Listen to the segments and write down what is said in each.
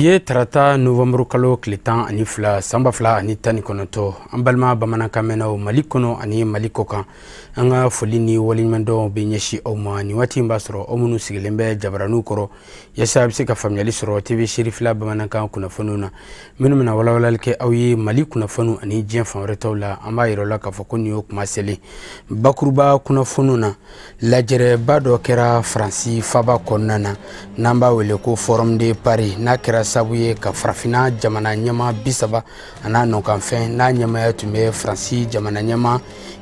Bi ye tarata novembre kalo tile 12 san 2019. An balima bamanankan mɛnnaw Mali kɔnɔ ani Mali kɔkan, an ka foli ni waleɲumandɔn bɛ ɲɛsin aw ma. Nin waati in b'a sɔrɔ aw minnu sigilen bɛ jabaraniw kɔrɔ yaasa a bɛ se ka faamuyali sɔrɔ TV Serifila bamanankan kunnafoniw na, minnu bɛna walawalali kɛ aw ye Mali kunnafoniw ani diɲɛ fan wɛrɛ taw la. An b'a yira aw la k'a fɔ ko nin y'o kuma selen. Bakuruba kunnafoniw na, lajɛrɛba dɔ kɛra Faransi faba kɔnɔna na n'an b'a wele ko Forum de Paris, n'a kɛra sababu ye ka farafinna jamana ɲɛmaa 30 a n'a nɔkanfɛn, n'a ɲɛmaaya tun bɛ Faransi jamana ɲɛmaa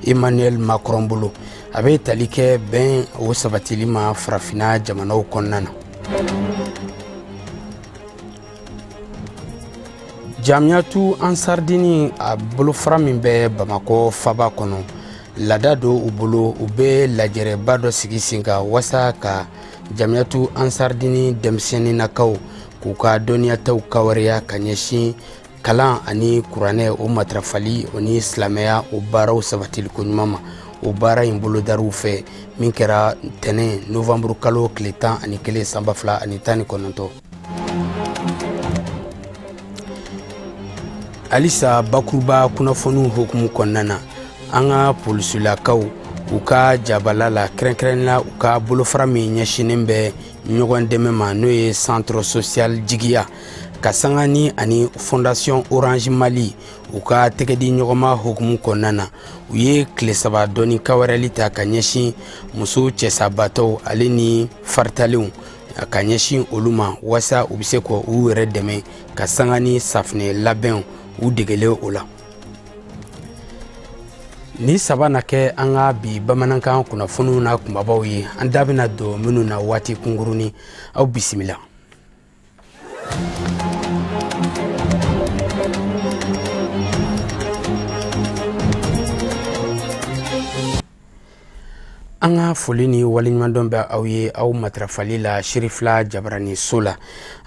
Emmanuel Macron bolo. A bɛ tali kɛ bɛn o sabatili ma farafinna jamanaw kɔnɔna na. Jamiyatu Ansardini a bolofara min bɛ Bamakɔ faba kɔnɔ, laada don u bolo, u bɛ lajɛrɛba dɔ sigi sen kan walasa ka Jamiyatu Ansardini denmisɛnninnakaw k'u ka dɔnniyataw kawariya ka ɲɛsin kalan ani kuranɛ o matarafali o ni silamɛya o baaraw sabatiliko ɲuman ma. O baara in bolodariw fɛ min kɛra tɛnɛn novembre kalo tile 11 san 2019. Halisa bakuruba kunnafoniw hukumu kɔnɔna na, an ka polisilakaw u ka jabala la, kɛrɛnkɛrɛnnenya u ka bolofara min ɲɛsinnen bɛ ɲɔgɔn dɛmɛ ma, n'o ye centre social jigiya ka sanga ni ani fondation Orange Mali u ka tɛgɛdi ɲɔgɔnma hukumu kɔnɔna na, u ye tile 3 dɔnni kawarɛli ta ka ɲɛsin muso cɛsabatɔw ale ni faritalenw ka ɲɛsin olu ma, walasa u bɛ se ka u yɛrɛ dɛmɛ ka sanga ni safinɛ labɛnw u degelen o la. Ni saba na kɛ an ka bi bamanankan kunnafoniw na kunbabaw ye, an da bɛna don minnu na waati kunkurunin. Aw bisimila. An ka foli ni waleɲumandɔn bɛ aw ye aw matarafali la Serifila jabarani so la.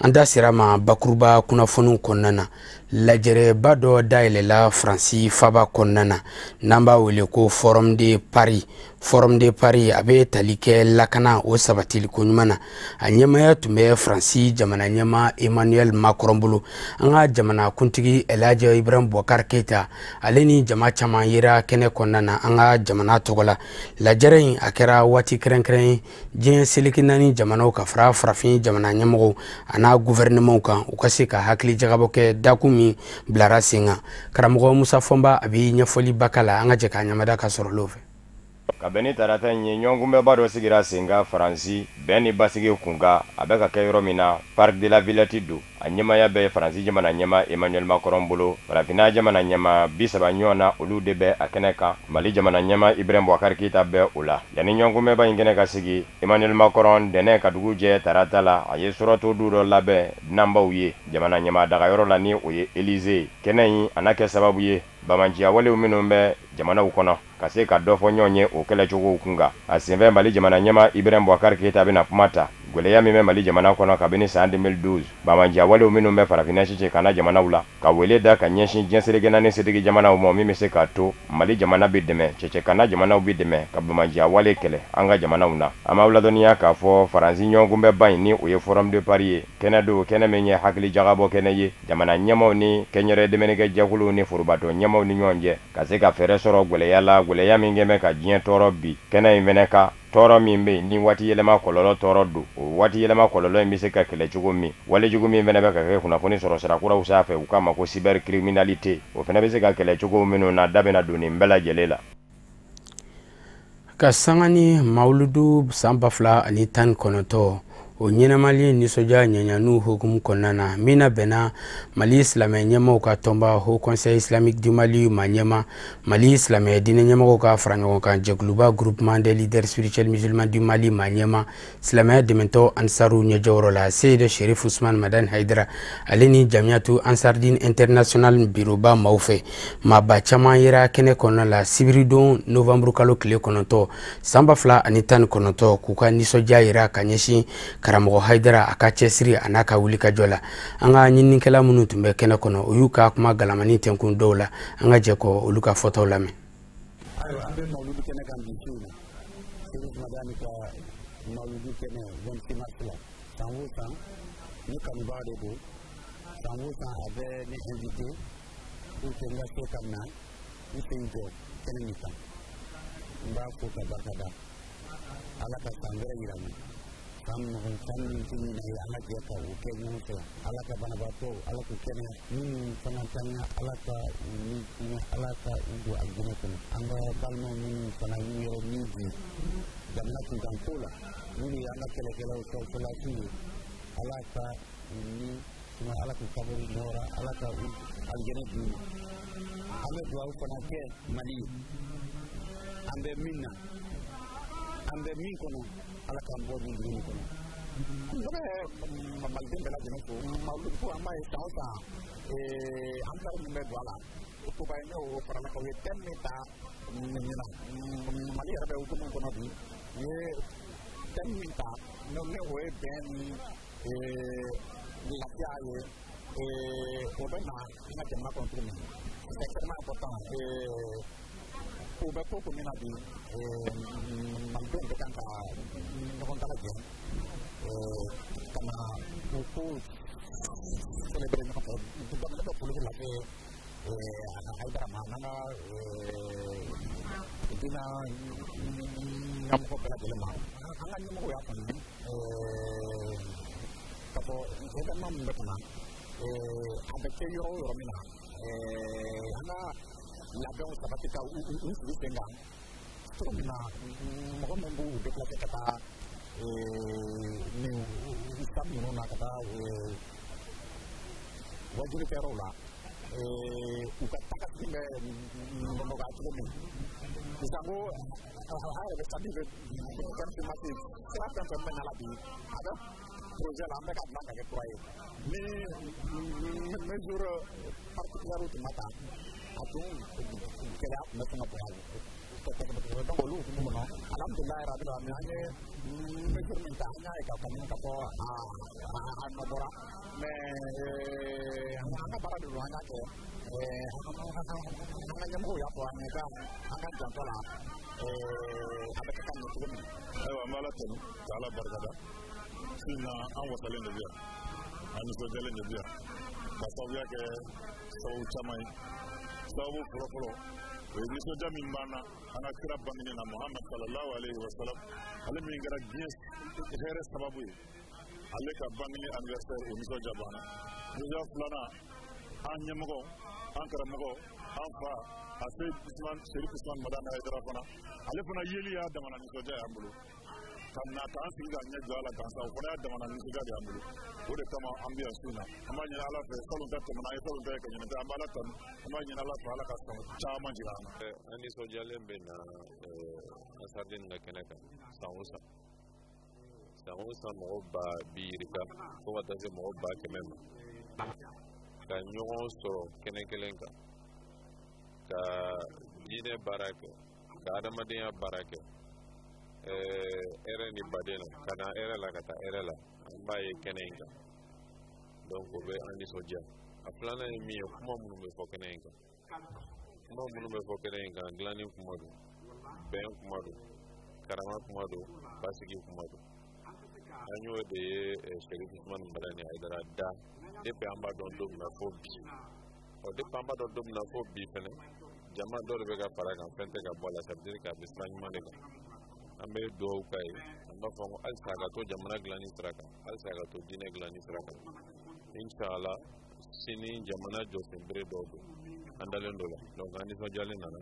An da sera ma bakuruba kunnafoniw kɔnɔna na, lajɛrɛba dɔ dayɛlɛla Faransi faba kɔnɔna na n'an b'a wele ko Forum de Paris. Forum de Paris a bɛ tali kɛ lakana o sabatiliko ɲuman na. A ɲɛmaaya tun bɛ Faransi jamana ɲɛmaa Emmanuel Macron bolo. An ka jamana kuntigi El Hadji Ibrahim Boubacar Keita ale ni jama caman yera kɛnɛ kɔnɔna na an ka jamana tɔgɔ la. Lajɛrɛ in a kɛra waati kɛrɛnkɛrɛn ye diɲɛ seleke naani jamanaw ka fara farafin jamana ɲɛmɔgɔw a n'a gouvernement kan, u ka se ka hakili jagabɔ kɛ dakun min bilara sen kan. Karamɔgɔ Musa Fɔnba a bɛ ɲɛfɔliba k'a la, an ka jɛ k'a ɲamada ka sɔrɔ l'o fɛ. Ka bɛn ni tarata in ye, ɲɔgɔnkunbɛnba dɔ sigira sen kan Faransi bɛn ni basigi kunkan, a bɛ ka kɛ yɔrɔ min na Parc de la Villette don. A ɲɛmaaya bɛ Faransi jamana ɲɛmaa Emmanuel Macron bolo. Farafinna jamana ɲɛmaa 30 ɲɔgɔn na, olu de bɛ a kɛnɛ kan. Mali jamana ɲɛmaa Ibrahim Boubacar Keita bɛ o la. Yanni ɲɔgɔnkunbɛnba in kɛnɛ ka sigi, Emmanuel Macron dɛnɛ ka dugu jɛ tarata la, a ye suratu du dɔ labɛn dunanbaw ye jamana ɲɛmaa dagayɔrɔ la, ni o ye Élysée. Kɛnɛ in a n'a kɛ sababu ye bamanciya walew minnu bɛ jamanaw kɔnɔ ka se ka dɔ fɔ ɲɔgɔn ye o kɛlɛcogow kun kan. A senfɛ Mali jamana ɲɛmaa Ibrahim Boubacar Keita bɛna kuma ta gwɛlɛya min bɛ Mali jamana kɔnɔ kabini san 2012, bamanciya walew minnu bɛ farafinna cɛcɛ jamanaw la, ka wele da ka ɲɛsin diɲɛ seleke naani setigi jamanaw ma min bɛ se k'a to Mali jamana bɛ dɛmɛ, cɛcɛkana jamanaw bɛ dɛmɛ ka bamanciya wale kɛlɛ an ka jamanaw na. An b'aw ladɔnniya k'a fɔ Faransi ɲɔgɔnkunbɛnba in, ni o ye Forum de Paris ye, kɛnɛ don, kɛnɛ min ye hakili jagabɔ kɛnɛ ye jamana ɲɛmaaw ni kɛnyɛrɛ dɛmɛnikɛ jɛkuluw ni forobatɔn ɲɛmaaw ni ɲɔgɔn cɛ, ka se ka fɛɛrɛ sɔrɔ gwɛlɛya la, gwɛlɛya min kɛn bɛ ka diɲɛ tɔɔrɔ bi. Kɛnɛ in fɛnɛ ka tɔɔrɔ min bɛ yen ni waati yɛlɛma kɔlɔlɔ tɔɔrɔ don, o waati yɛlɛma kɔlɔlɔ in bɛ se ka kɛlɛ cogo min, walejugu min fɛnɛ bɛ ka kɛ kunnafoni sɔrɔ sira kuraw sanfɛ, u k'a ma ko cybercriminalité, o fɛnɛ bɛ se ka kɛlɛ cogo minnu na, da bɛna don nin bɛɛ lajɛlen la. Ka sanga ni mawuludu san 2019 o ɲɛnamali nisɔndiya ɲɛɲaniw hukumu kɔnɔna na, min na bɛnna Mali silamɛ ɲɛmaaw ka tɔnba Haut Conseil Islamique du Mali ma ɲɛma, Mali silamɛ diinɛ ɲɛmɔgɔw ka fara ɲɔgɔn kan jɛkuluba Groupement des leaders spirituels musulmans du Mali ma ɲɛma, silamɛya dɛmɛtɔ Ansaru ɲɛjɔyɔrɔ la Seyid Sherif Usman Madani Haidara ale ni Jamiyatu Ansardine International biroba maaw fɛ. Maaba caman yera kɛnɛ kɔnɔna la sibiridon novembre kalo tile 9 san 2019 k'u ka nisɔndiya yira ka ɲɛsin karamɔgɔ Haidara a ka cɛsiri a n'a ka wulikajɔ la. An ka ɲininikɛla minnu tun bɛ kɛnɛ kɔnɔ, o y'u ka kuma galamani tɛnkun dɔw la, an ka jɛ kɔ olu ka fɔtaw lamɛn. Ayiwa, an bɛ mawuludu kɛnɛ kan bi su in na, Sherif Madani ka mawuludu kɛnɛ 26 mars la. San o san, ne kanubaga de don. San o san, a bɛ ne invité pour que n ka se ka na n sen jɔ kɛnɛ nin kan. N b'a fo ka barika da. Ala ka san wɛrɛ yira n na. San ɲɔgɔn san min tɛ ɲinɛ ye, an ka jɛ ka o kɛ ɲɔgɔn fɛ. Ala ka banabaatɔw, Ala k'u kɛnɛya. Minnu fana tanya, Ala ka u ni hinɛ, Ala ka u don alijinɛ kɔnɔ. An ka balimaw minnu fana y'u yɛrɛ ni di jamana kunkanko la, minnu ye an ka kɛlɛkɛlaw, sɔrɔdasiw ye, Ala ka u ni suma, Ala k'u kaburu nɔɔrɔ, Ala ka u alijinɛ d'u ma. An bɛ dugawu fana kɛ Mali ye. An bɛ min na, an bɛ min kɔnɔ, Ala k'an bɔ nin dugu in kɔnɔ. Ne bɛ maliden bɛɛ lajɛlen fo. Mawuludu ko, an b'a ye san o san, an min bɛ don a la, o koba ye. Ne y'o farala kan, u ye thème min ta ɲinan, Mali yɛrɛ bɛ hukumu kɔnɔ bi, u ye thème min ta, ne o ye bɛn ni lafiya ye, o bɛ na an ka jamana kɔnɔ cogo min, c'est extrêmement important. U bɛ ko ko min na bi, malidenw bɛ kan ka ɲɔgɔn dalajɛ ka na o ko célébrer ɲɔgɔn fɛ. Donc ne bɛ foli lase Hayidara ma, n'an ka diinɛ ɲɛmɔgɔ bɛɛ lajɛlen ma. An ka ɲɛmɔgɔw y'a faamu k'a fɔ événement min bɛ ka na, a bɛ kɛ yɔrɔ o yɔrɔ min na, an ka labɛnw sabati ka u sigi sen kan cogo min na, mɔgɔ min b'u déplacer ka taa nin stade ninnu na, ka taa wajulikɛyɔrɔw la, u ka taa ka segin bɛ nɔgɔya cogo min. Sanko an yɛrɛ bɛ stade bɛ 26 mars, sira fɛn fɛn bɛ na la bi, a bɛ projet la, an bɛ ka dilan ka kɛ kura ye. Ni mesure particulière tun ma ta, a tun gɛlɛya tun bɛ sɔn ka bonya kosɛbɛ kosɛbɛ. Donc olu hukumu kɔnɔ, alhamdulilayi rabil alamin, an ye mesure min ta, an y'a ye k'a faamu k'a fɔ a nɔ bɔra. Mais an ka baara de don, an y'a kɛ. An ka ɲɛmɔgɔw y'a fɔ an ye k'an ka janto a la, a bɛ kɛ ka ɲɛ cogo min. Ayiwa, an bɛ Ala tanu ka Ala barikada. Su in na, an wasalen de bɛ yan, an nisɔndiyalen de bɛ yan, ka sababuya kɛ sababu caman ye. Sababu fɔlɔfɔlɔ, o ye nisɔndiya min b'an na an ka kira bangeni na, Muhamad sallallahu alaihi wa sallam, ale min kɛra diɲɛ hɛrɛ sababu ye, ale ka bangeni anniversaire, o nisɔndiya b'an na. Nisɔndiya filanan, an ɲɛmɔgɔ, an karamɔgɔ, an fa a se Usman, Serif Usman Madani Hayidara fana, ale fana yeli y'a damana nisɔndiya y'an bolo, ka na k'an sigi ka ɲɛ jɔ a la k'an sa, o fana y'a damana nisɔndiya de y'an bolo. O de kama an bɛ yan su in na. An b'a ɲini Ala fɛ, salon ta tɛmɛna, an ye salon ta ye ka ɲinɛ ta, an bɛ Ala tanu, an b'a ɲini Ala fɛ, Ala ka san caman jira an na. An nisɔndiyalen bɛ na Ansariden ka kɛnɛ kan san o san. San o san, mɔgɔ 300 000 fo ka taa se mɔgɔ 100 000 ma ka ɲɔgɔn sɔrɔ kɛnɛ kelen kan, ka diinɛ baara kɛ, ka adamadenya baara kɛ, hɛrɛ ni baden na, ka na hɛrɛ la, ka taa hɛrɛ la, an b'a ye kɛnɛ in kan. Donc o bɛ an nisɔndiya. A filanan ye min ye, kuma minnu bɛ fɔ kɛnɛ in kan, kuma minnu bɛ fɔ kɛnɛ in kan, dilanni kuma don, bɛn kuma don, karama kuma don, basigi kuma don. An y'o de ye Serif Usmani Madani Hayidara da depuis an b'a dɔn don min na fo bi. Ɔ, depuis an b'a dɔn don min na fo bi fɛnɛ, jama dɔ de bɛ ka fara kan, fɛn tɛ ka bɔ a la. Ça veut dire k'a bɛ sira ɲuman de kan. An bɛ dugawu k'a ye, an b'a fɔ ko halisa a ka to jamana dilanni sira kan, halisa a ka to diinɛ dilanni sira kan. Inshallah, sini jamana jɔsen bere dɔw don, an dalen do la. Donc an nisɔndiyalen nana,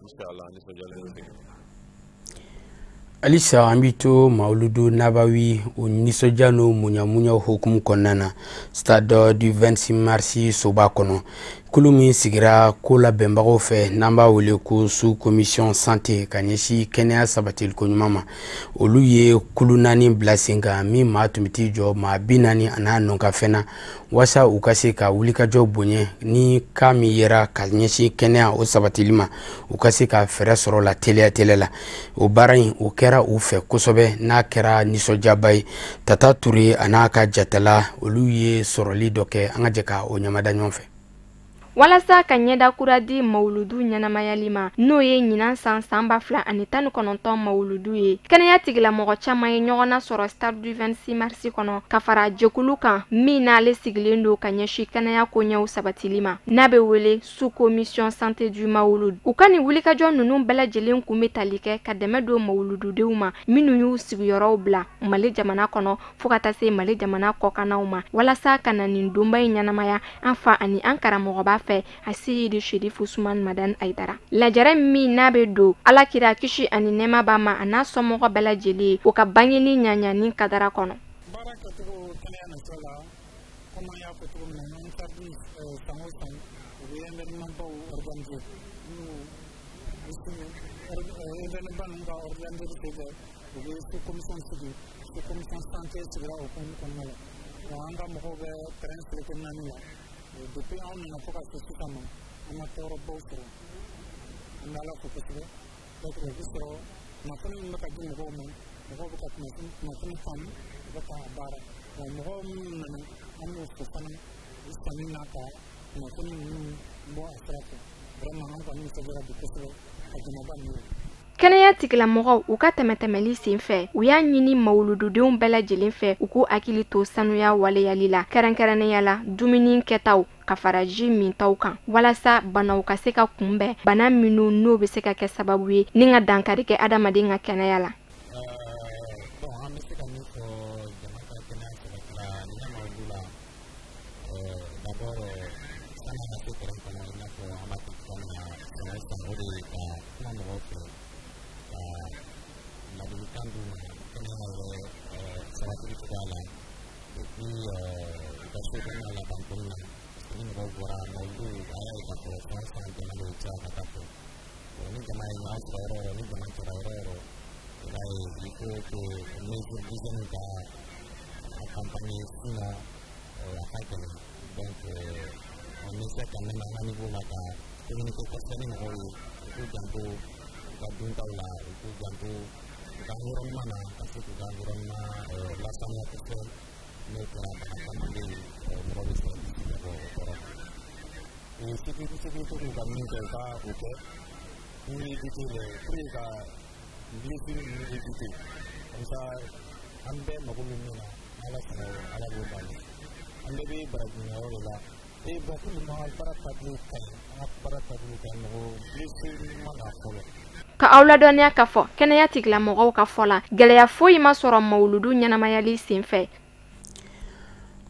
inshallah, an nisɔndiyalen bɛ segin. Halisa an bi to Mawuludu Nabawi, o nisɔndiya n'o muɲamuɲaw hukumu kɔnɔna na, stade du 26 mars soba kɔnɔ. Kulu min sigira ko labɛnbagaw fɛ, n'an b'a wele ko sous commission santé, ka ɲɛsin kɛnɛya sabatiliko ɲuman ma, olu ye kulu naani bila sen kan, min maa tun bɛ t'i jɔ maa 40 a n'a nɔnkafɛn na, walasa u ka se ka wulikajɔ bonya ni ka min yera ka ɲɛsin kɛnɛya o sabatili ma, u ka se ka fɛɛrɛ sɔrɔ la teliya teliya la. O baara in, o kɛra u fɛ kosɛbɛ, n'a kɛra nisɔndiyaba ye. Tata Ture a n'a ka jatala, olu ye sɔrɔli dɔ kɛ. An ka jɛ ka o ɲamada ɲɔgɔn fɛ. Walasa ka ɲɛda kura di mawuludu ɲɛnamayali ma, n'o ye ɲinan san 2019 mawuludu ye, kɛnɛya tigilamɔgɔ caman ye ɲɔgɔn nasɔrɔ stade du 26 mars kɔnɔ ka fara jɛkulu kan min n'ale sigilen don ka ɲɛsin kɛnɛya koɲɛw sabatili ma, n'a bɛ wele sous commission santé du mawulud. U ka nin wulikajɔ ninnu bɛɛ lajɛlen kun bɛ tali kɛ ka dɛmɛ don mawulududenw ma minnu y'u sigiyɔrɔw bila Mali jamana kɔnɔ fo ka taa se Mali jamana kɔkannaw ma, walasa ka na nin donba in ɲɛnamaya an fa ani an karamɔgɔba fɛ a Seyidi Sherifu Usman Madani Hayidara. Lajɛrɛ min n'a bɛ don Ala kira kisi ani nɛɛma b'a ma a n'a somɔgɔ bɛɛ lajɛlen o ka bangeni ɲaɲani kadara kɔnɔ. Baara kɛcogo kɛnɛya nasira la, komi an y'a fɔ cogo min na, Ansardine san o san u bɛ événement baw organiser. Événement ba ninnu ka organiser senfɛ, u bɛ sous commission sigi, sous commission santé sigira o hukumu kɔnɔna la. An ka mɔgɔw bɛ terrain seleke naani la. Depuis anw nana fo ka se sisan ma, an ma tɔɔrɔbaw sɔrɔ. An bɛ Ala fo kosɛbɛ. Donc o bɛ sɔrɔ kunnafoni min bɛ ka di mɔgɔw ma, mɔgɔw bɛ ka kunnafoni faamu, u bɛ k'a baara. Mɔgɔw minnu nana, an b'u fo fana u sanni n'a ka kunnafoni ninnu bɔ a sira fɛ. Vraiment an kɔni nisɔndiyara bi kosɛbɛ ka jamaba ninnu ye. Kɛnɛya tigilamɔgɔw u ka tɛmɛtɛmɛli sen fɛ, u y'a ɲini mawulududenw bɛɛ lajɛlen fɛ u k'u hakili to sanuya waleyali la, kɛrɛnkɛrɛnnenya la dumuni kɛtaw ka fara ji mintaw kan, walasa banaw ka se ka kunbɛn, bana minnu n'o bɛ se ka kɛ sababu ye ni ka dankari kɛ adamaden ka kɛnɛya la. Bon, an bɛ se ka min fɔ jama ka kɛnɛya sabati la nin mawuludu la, d'abord sanni an ka se terrain kɔnɔ, i n'a fɔ an b'a kɛ cogoya min na san o san, o de ye ka kuma mɔgɔw fɛ, ka ladilikan d'u ma kɛnɛya yɛrɛ sabatili cogoya la, et puis u ka so kɔnɔna laban ko min na, parce que ni mɔgɔw bɔra mawuludu, a y'a ye k'a fɔ san o san jama de bɛ caya ka taa fɛ. Ni jama ye ɲɔgɔn sɔrɔ yɔrɔ o yɔrɔ, ni jama cɛra yɔrɔ o yɔrɔ, i b'a ye il faut que mesure d'hygiène ka accompagner, sinon a ka gɛlɛn. Donc on essaie quand même à un niveau la ka communiquer kosɛbɛ ni mɔgɔw ye, u k'u janto u ka duntaw la, u k'u janto u ka environnement na, ka se k'u ka environnement lasaniya kosɛbɛ. N'o kɛra, bana caman bɛ yen, mɔgɔ bɛ se ka kisi ka bɔ o kɔrɔ. Sécurité k'u ka min kɛ, u ka o kɛ pour éviter les pour ka blessure ninnu éviter. Comme ça an bɛɛ mago bɛ min na, Ala sɔnna Ala b'o d'an ma. An bɛɛ bɛ baraji ɲini de la. Et bon, pour le moment, baara taabolo ka ɲi, an ka baara taabolo ka ɲi, mɔgɔ blessure ma na fɔlɔ. Ka aw ladɔnniya k'a fɔ kɛnɛya tigilamɔgɔw ka fɔ la, gɛlɛya foyi ma sɔrɔ mawuludu ɲɛnamayali sen fɛ.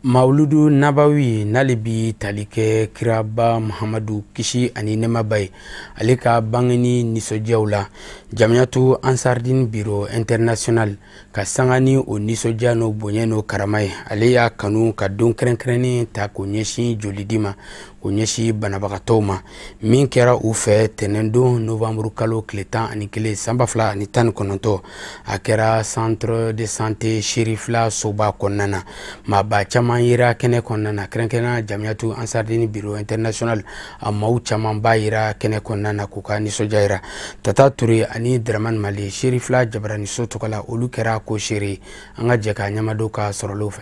Mawuludu Nabawi n'ale bi tali kɛ kiraba Muhamadu kisi ani nɛɛmaba ye, ale ka bangeni nisɔndiyaw la, Jamiyatu Ansardine Bureau International ka sanga ni o nisɔndiya n'o bonya n'o karama ye, ale y'a kanu ka don kɛrɛnkɛrɛnnen ta k'o ɲɛsin jolidi ma, k'o ɲɛsin banabagatɔw ma, min kɛra u fɛ tɛnɛndon novembre kalo tile 11 san 2019. A kɛra centre de santé Serifila soba kɔnɔna na. Maaba caman yera kɛnɛ kɔnɔna na, kɛrɛnkɛrɛnnenya Jamiyatu Ansardine Bureau International a maaw caman ba yera kɛnɛ kɔnɔna na k'u ka nisɔndiya yira. Tata Ture ani Dramane Mali Serifila Jabaraniso tɔgɔ la, olu kɛra ko seere. An ka jɛ k'a ɲɛmadon ka sɔrɔlenw fɛ.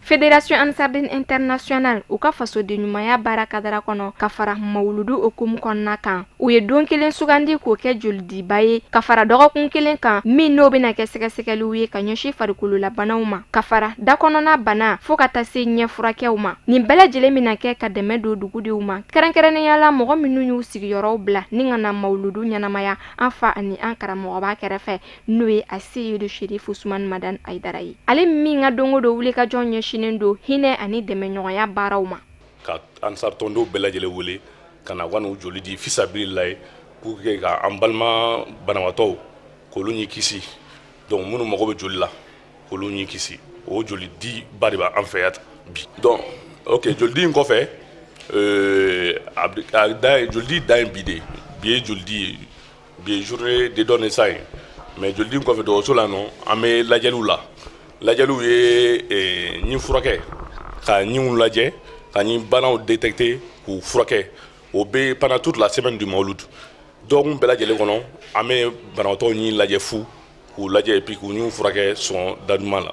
Fédération Ansardine Internationale u ka fasoden ɲumanya baara kadara kɔnɔ ka fara mawuludu hukumu kɔnɔna kan, u ye don kelen sugandi k'o kɛ jolidiba ye ka fara dɔgɔkun kelen kan min n'o bɛna kɛ sɛgɛsɛgɛliw ye ka ɲɛsin farikololabanaw ma, ka fara dakɔnɔna bana fo ka taa se ɲɛfurakɛw ma. Nin bɛɛ lajɛlen bɛna kɛ ka dɛmɛ don dugudenw ma, kɛrɛnkɛrɛnnenya la mɔgɔ minnu y'u sigiyɔrɔw bila ni ka na mawuludu ɲɛnamaya an fa ani an karamɔgɔba kɛrɛfɛ, n'o ye a Seyidu Sherifu Usman Madani Hayidara ye, ale min ka don o don wulikajɔ ɲɛsin don hinɛ ani dɛmɛɲɔgɔnya baaraw ma. Ka Ansar tɔndenw bɛɛ lajɛlen wele ka na u joli di fisabililayi pour que ka an balima banabaatɔw k'olu ɲi kisi, donc minnu mago bɛ joli la k'olu ɲi kisi, o joli di ba de b'an fɛ yan bi. Donc ok, joli di in kɔfɛ, joli di dan ye bi de, bi ye joli di ye, bi ye journée de don naissance ye. Mais joli di in kɔfɛ dɔgɔtɔrɔso la nɔ, an bɛ lajɛliw la. Lajɛliw ye ɲin furakɛ, ka ɲinw lajɛ, ka ɲin banaw détecter k'u furakɛ. O bɛ pendant toute la semaine du Mawulud. Dɔgɔkun bɛɛ lajɛlen kɔnɔ, an bɛ banabaatɔw ɲin lajɛ fu, k'u lajɛ et puis k'u ɲinw furakɛ sɔn da ɲuman la.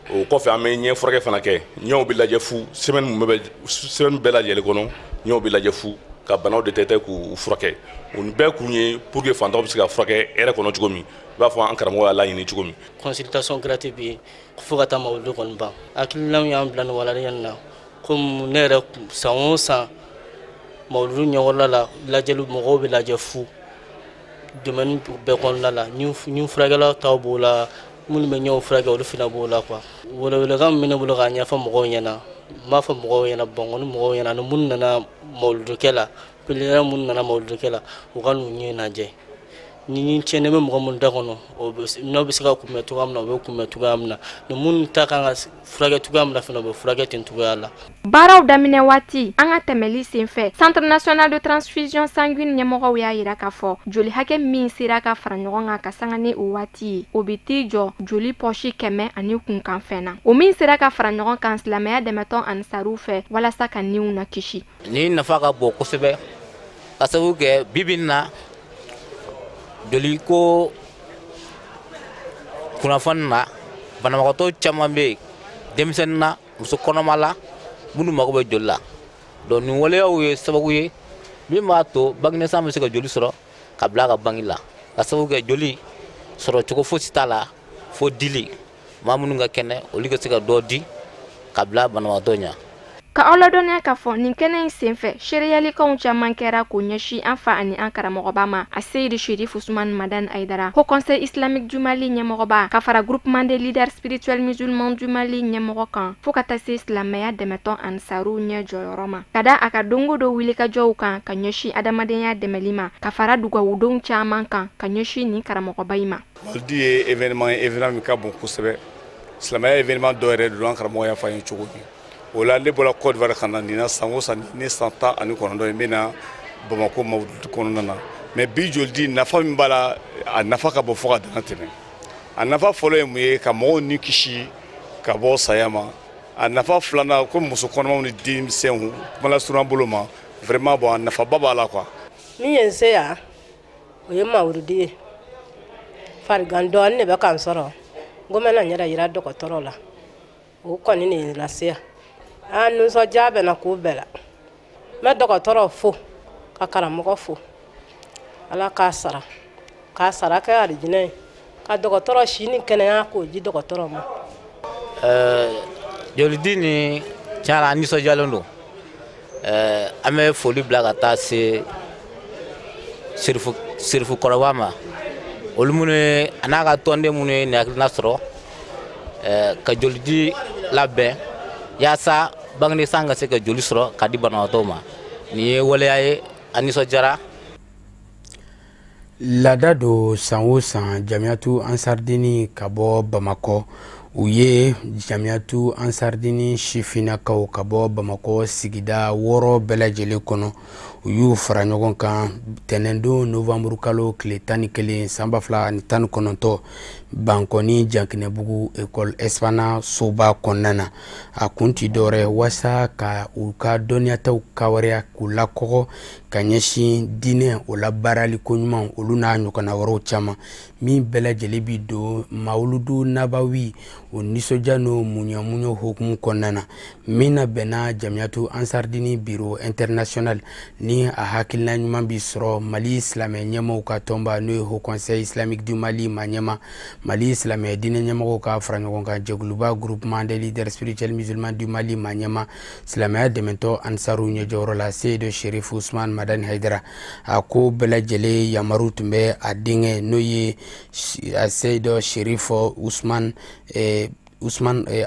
O kɔfɛ an bɛ ɲɛ furakɛ fana kɛ, ɲɛw bɛ lajɛ fu semaine bɛɛ lajɛlen kɔnɔ, Ɲɛw bɛ lajɛ fu ka banaw détecter k'u furakɛ. O nin bɛɛ kun ye pour que fantanw bɛ se ka furakɛ hɛrɛ kɔnɔ cogo min, i b'a fɔ an karamɔgɔ y'a laɲini cogo min. Consultation gratuite bɛ yen fo ka taa mawuludu kɔni ban. Hakilina min y'an bila nin walanda in na, komi ne yɛrɛ san o san mawuludu ɲɛkɔrɔla la lajɛli mɔgɔw bɛ lajɛ fu domaine bɛɛ kɔnɔna la, ni furakɛlaw taw b'o la, minnu bɛ ɲɛw furakɛ olu fana b'o la quoi. Welewelekan min bɛ ne bolo k'a ɲɛfɔ mɔgɔw ɲɛna, n b'a fɔ mɔgɔw ɲɛna, Bankɔni mɔgɔw ɲɛna, ani minnu nana mawuludukɛ la, pèlerin minnu nana mawuludukɛ la, u ka n'u ɲɛ lajɛ. Ni tiɲɛnen bɛ mɔgɔ minnu da kɔnɔ, n'o bɛ se ka kunbɛn cogoya min na, o bɛ kunbɛn cogoya min na, ni minnu ta kan ka furakɛ cogoya min na fana, o bɛ furakɛ ten cogoya la. Baaraw daminɛ waati, an ka tɛmɛli senfɛ, Centre national de transfusion sanguine ɲɛmɔgɔw y'a yira k'a fɔ joli hakɛ min sera ka fara ɲɔgɔn kan ka sanga ni o waati ye, o bɛ t'i jɔ joli pɔsi 100 ani kunkanfɛn na, o min sera ka fara ɲɔgɔn kan silamɛya dɛmɛtɔn ansaruw fɛ walasa ka niw na kisi. Nin nafa ka bon kosɛbɛ ka sababu kɛ bi bi in na joli ko kunnafoni na, banabagatɔ caman bɛ yen, denmisɛnnin na, muso kɔnɔma la, minnu mago bɛ joli la. Donc nin waleyaw ye sababu ye min b'a to banginɛsan bɛ se ka joli sɔrɔ ka bila a ka bangi la, ka sababu kɛ joli sɔrɔ cogo fosi t'a la fo dili. Maa minnu ka kɛnɛ, olu ka se ka dɔ di ka bila banabagatɔ ɲɛ. Ka aw ladɔnniya k'a fɔ nin kɛnɛ in senfɛ, seereyalikanw caman kɛra k'o ɲɛsin an fa ani an karamɔgɔba ma, a Seyidi Sherif Usman Madani Hayidara, Haut Conseil islamique du Mali ɲɛmɔgɔba, ka fara Groupement des leaders spirituels musulmans du Mali ɲɛmɔgɔ kan, fo ka taa se silamɛya dɛmɛtɔn ansaruw ɲɛ jɔyɔrɔ ma, ka da a ka don o don wulikajɔw kan ka ɲɛsin adamadenya dɛmɛli ma, ka fara dugawudenw caman kan ka ɲɛsin nin karamɔgɔba in ma. Mawuludi ye événement ye, événement min ka bon kosɛbɛ. Silamɛya événement dɔ yɛrɛ don, an karamɔgɔ y'a fɔ an ye cogo min. O la ne bɔra Côte d'Ivoire ka na nin na. San o san, ni san 19 ye, n bɛ na Bamakɔ mawuludu kɔnɔna na. Mais bi jolidi nafa min b'a la, a nafa ka bon fo ka dama tɛmɛ. A nafa fɔlɔ ye mun ye? Ka mɔgɔw ni kisi ka bɔ saya ma. A nafa filanan, ko muso kɔnɔmaw ni denmisɛnw, kuma lasurunya bolo ma, vraiment bon, a nafaba b'a la quoi. Min ye n se yan, o ye mawuludi ye. Farigan dɔɔnin de bɛ ka n sɔrɔ, n ko n bɛna n yɛrɛ yira dɔgɔtɔrɔ la, o kɔni de ye n lase yan. An nisɔndiya bɛ na k'o bɛɛ la. N bɛ dɔgɔtɔrɔ fo ka karamɔgɔ fo, Ala k'a sara, k'a sara kɛ arijinɛ ye, ka dɔgɔtɔrɔ si ni kɛnɛya k'o di dɔgɔtɔrɔ ma. Jolidi ni tiɲɛ na, an nisɔndiyalen don. An bɛ foli bila ka taa se Serifu kɔrɔba ma, olu minnu ye a n'a ka tɔnden minnu ye nin hakilina sɔrɔ ka jolidi labɛn yaasa bangesan ka se ka joli sɔrɔ ka di banabagatɔw ma. Nin ye waleya ye, an nisɔndiyara. Laada don, san o san, Jamiyatu Ansardini ka bɔ Bamakɔ, u ye Jamiyatu Ansardini sifinnakaw ka bɔ Bamakɔ sigida 6 bɛɛ lajɛlen kɔnɔ, u y'u fara ɲɔgɔn kan tɛnɛndon novanburu kalo tile 11 san 2019, Bankɔni Jankinɛbugu ekɔli Espana soba kɔnɔna na. A kun ti dɔwɛrɛ waasa ka u ka dɔnniyataw kawareya k'u lakɔgɔ ka ɲɛsin diinɛ o labaarali koɲuman, olu n'a ɲɔgɔnna wɛrɛw caman min bɛɛ lajɛlen bi don mawuludu nabawi o nisɔndiya n'o muɲamuɲa hukumu kɔnɔna na, min na bɛnna Jamiyatu Ansardini bureau international ni a hakilina ɲuman bi sɔrɔ Mali silamɛ ɲɛmɔgɔw ka tɔnba, n'o ye Haut Conseil islamique du Mali ma ɲɛma, Mali silamɛ diinɛ ɲɛmɔgɔw ka fara ɲɔgɔn kan jɛkuluba Groupement des leaders spirituels musulmans du Mali ma ɲɛma, silamɛya dɛmɛtɔ ansaru ɲɛjɔyɔrɔ la Seyidu Sherif Usman Madani Hayidara. A ko bɛɛ lajɛlen yamaru tun bɛ a denkɛ, n'o ye Seyidu Sherif Usman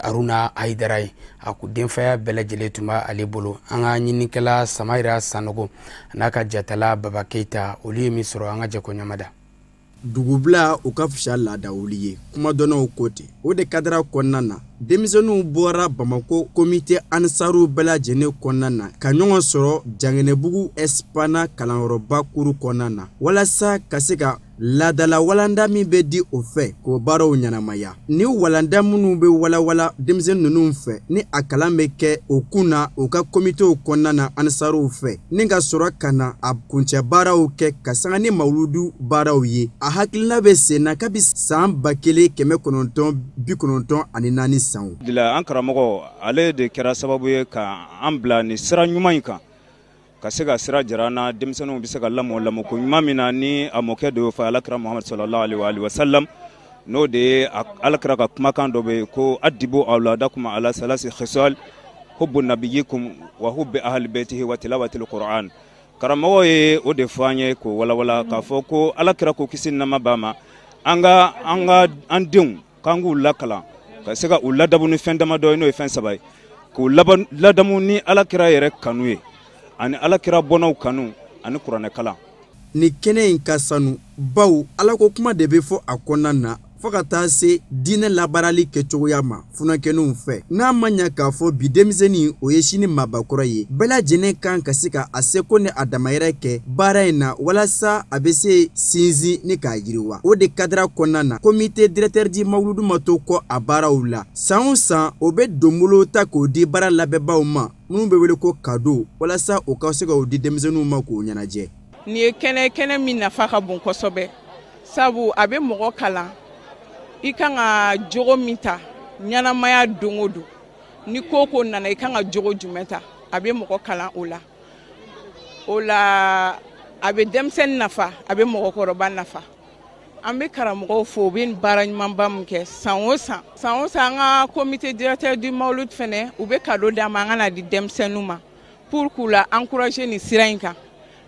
Aruna Hayidara ye. A ko denfaya bɛɛ lajɛlen tun b'ale bolo. An ka ɲininikɛla Samayira Sanogo n'a ka jatala Baba Keyita, olu ye min sɔrɔ, an ka jɛ ko ɲamada. Dugubila o ka fisa laadawuli ye, kumadɔnnaw ko ten. O de kadara kɔnɔna na, denmisɛnninw bɔra Bamako komite ansaruw bɛɛ lajɛlen kɔnɔna na ka ɲɔgɔn sɔrɔ Janginɛbugu Espana kalanyɔrɔba kuru kɔnɔna na, walasa ka se ka laadala walanda min bɛ di o fɛ k'o baaraw ɲɛnamaya. Ni walanda minnu bɛ walawala denmisɛnnin ninnu fɛ, ni a kalan bɛ kɛ o kun na u ka komitew kɔnɔna na ansaruw fɛ, ni ka sɔrɔ ka na a kuncɛ baaraw kɛ ka sanga ni mawuludu baaraw ye. A hakilina bɛ sen na kabi san 1994 sanw. An karamɔgɔ, ale de kɛra sababu ye ka an bila nin sira ɲuman in kan. Ka se ka sira jira an na, denmisɛnninw bɛ se ka lamɔ lamɔko ɲuman min na, ni a mɔkɛ de y'o fɔ, Alakira Muhamadu sallallahu alaihi wa sallam, n'o de ye Alakira ka kumakan dɔ bɛ yen ko adibu awladakum ala salasi khisal hubbu nabiyikum wa hubbi ahli baitihi wa tilawatil Qur'an. Karamɔgɔ ye o de fɔ an ye k'o walawala k'a fɔ ko Alakira ko kisi ni nɛɛma b'a ma, an ka an denw k'an k'u lakalan ka se ka u ladamu ni fɛn damadɔ ye, n'o ye fɛn saba ye, k'u ladamu ni Alakira yɛrɛ kanu ye, ani Alakira bɔnnaw kanu, ani kuranɛ kalan. Nin kɛnɛ in ka sanu baw Alako kuma de bɛ fɔ a kɔnɔna na fo ka taa se diinɛ labaarali kɛcogoya ma funankɛninw fɛ. N'a ma ɲa k'a fɔ bi denmisɛnnin o ye sini maabakɔrɔ ye, bɛɛ lajɛlen kan ka se ka a seko ni a damayɛrɛ kɛ baara in na walasa a bɛ se sinsin ni k'a yiriwa. O de kadira kɔnɔna na, comité directeur du mawuludu ma to kɔ a baaraw la. San o san o bɛ donbolo ta k'o di baara labɛnbaaw ma minnu bɛ wele ko kado, walasa o ka se k'o di denmisɛnninw ma k'o ɲɛnajɛ. Nin ye kɛnɛ min nafa ka bon kosɛbɛ, sabu a bɛ mɔgɔ kalan i kan ka jogo min ta ɲɛnamaya don o don, ni ko ko nana i kan ka jogo jumɛn ta, a bɛ mɔgɔ kalan o la. O la a bɛ denmisɛnnin nafa, a bɛ mɔgɔkɔrɔba nafa. An bɛ karamɔgɔw fo, u bɛ baara ɲumanba min kɛ san o san. San o san an ka comité directeur du mawulud fɛnɛ, u bɛ cadeau d'an ma an ka na di denmisɛnninw ma pour k'u la encourager nin sira in kan,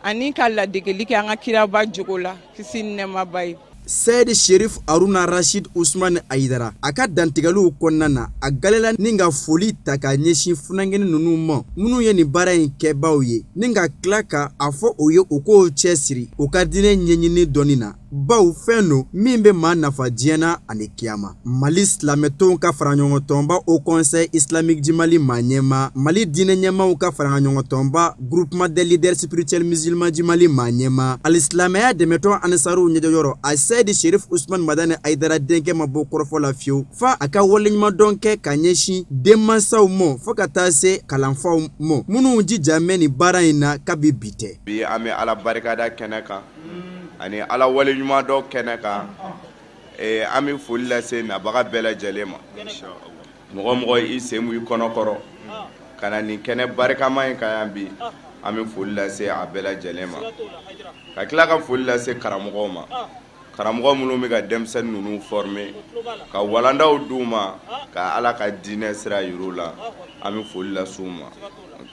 ani ka ladegeli kɛ an ka kiraba jogo la, kisi ni nɛɛma b'a ye. Seyidi Sherif Haruna Rashid Usman Ayidara a ka dantigɛliw kɔnɔna na, a galela ni ka foli ta k'a ɲɛsin funankɛnin ninnu ma minnu ye nin baara in kɛbaaw ye, ni ka tila ka a fɔ o ye u k'o cɛsiri u ka diinɛ ɲɛɲini dɔnni na, baw fɛn don min bɛ maa nafa diɲɛ na ani kiyama. Mali silamɛtɔnw ka faraɲɔgɔntɔnba Haut Conseil islamique du Mali maa ɲɛmaa, Mali diinɛ ɲɛmaaw ka faraɲɔgɔntɔnba Groupement des leaders spirituels musulmans du Mali maa ɲɛmaa, alisilamɛya dɛmɛtɔn Ansaruw ɲɛjɔyɔrɔ a Seyidi Sherif Usman Madani Ayidara denkɛ ma bɔ kɔrɔfɔ la fiyewu, fa a ka waleɲumandɔn kɛ ka ɲɛsin denmansaw ma fo ka taa se kalanfaw ma minnu jija mɛn nin baara in na kabi bi tɛ. Bi an bɛ Ala barikada kɛnɛ kan ani Ala waleɲumandɔn kɛnɛ kan. An bɛ foli lase nabaga bɛɛ lajɛlen ma. Mɔgɔ mɔgɔ i sen b'i kɔnɔ kɔrɔ ka na nin kɛnɛ barikama in kan yan bi, an bɛ foli lase a bɛɛ lajɛlen ma. Ka tila ka foli lase karamɔgɔw ma, karamɔgɔ minnu bɛ ka denmisɛnnin ninnu former, ka walandaw d'u ma, ka Ala ka diinɛ sira yir'u la, an bɛ foli lase u ma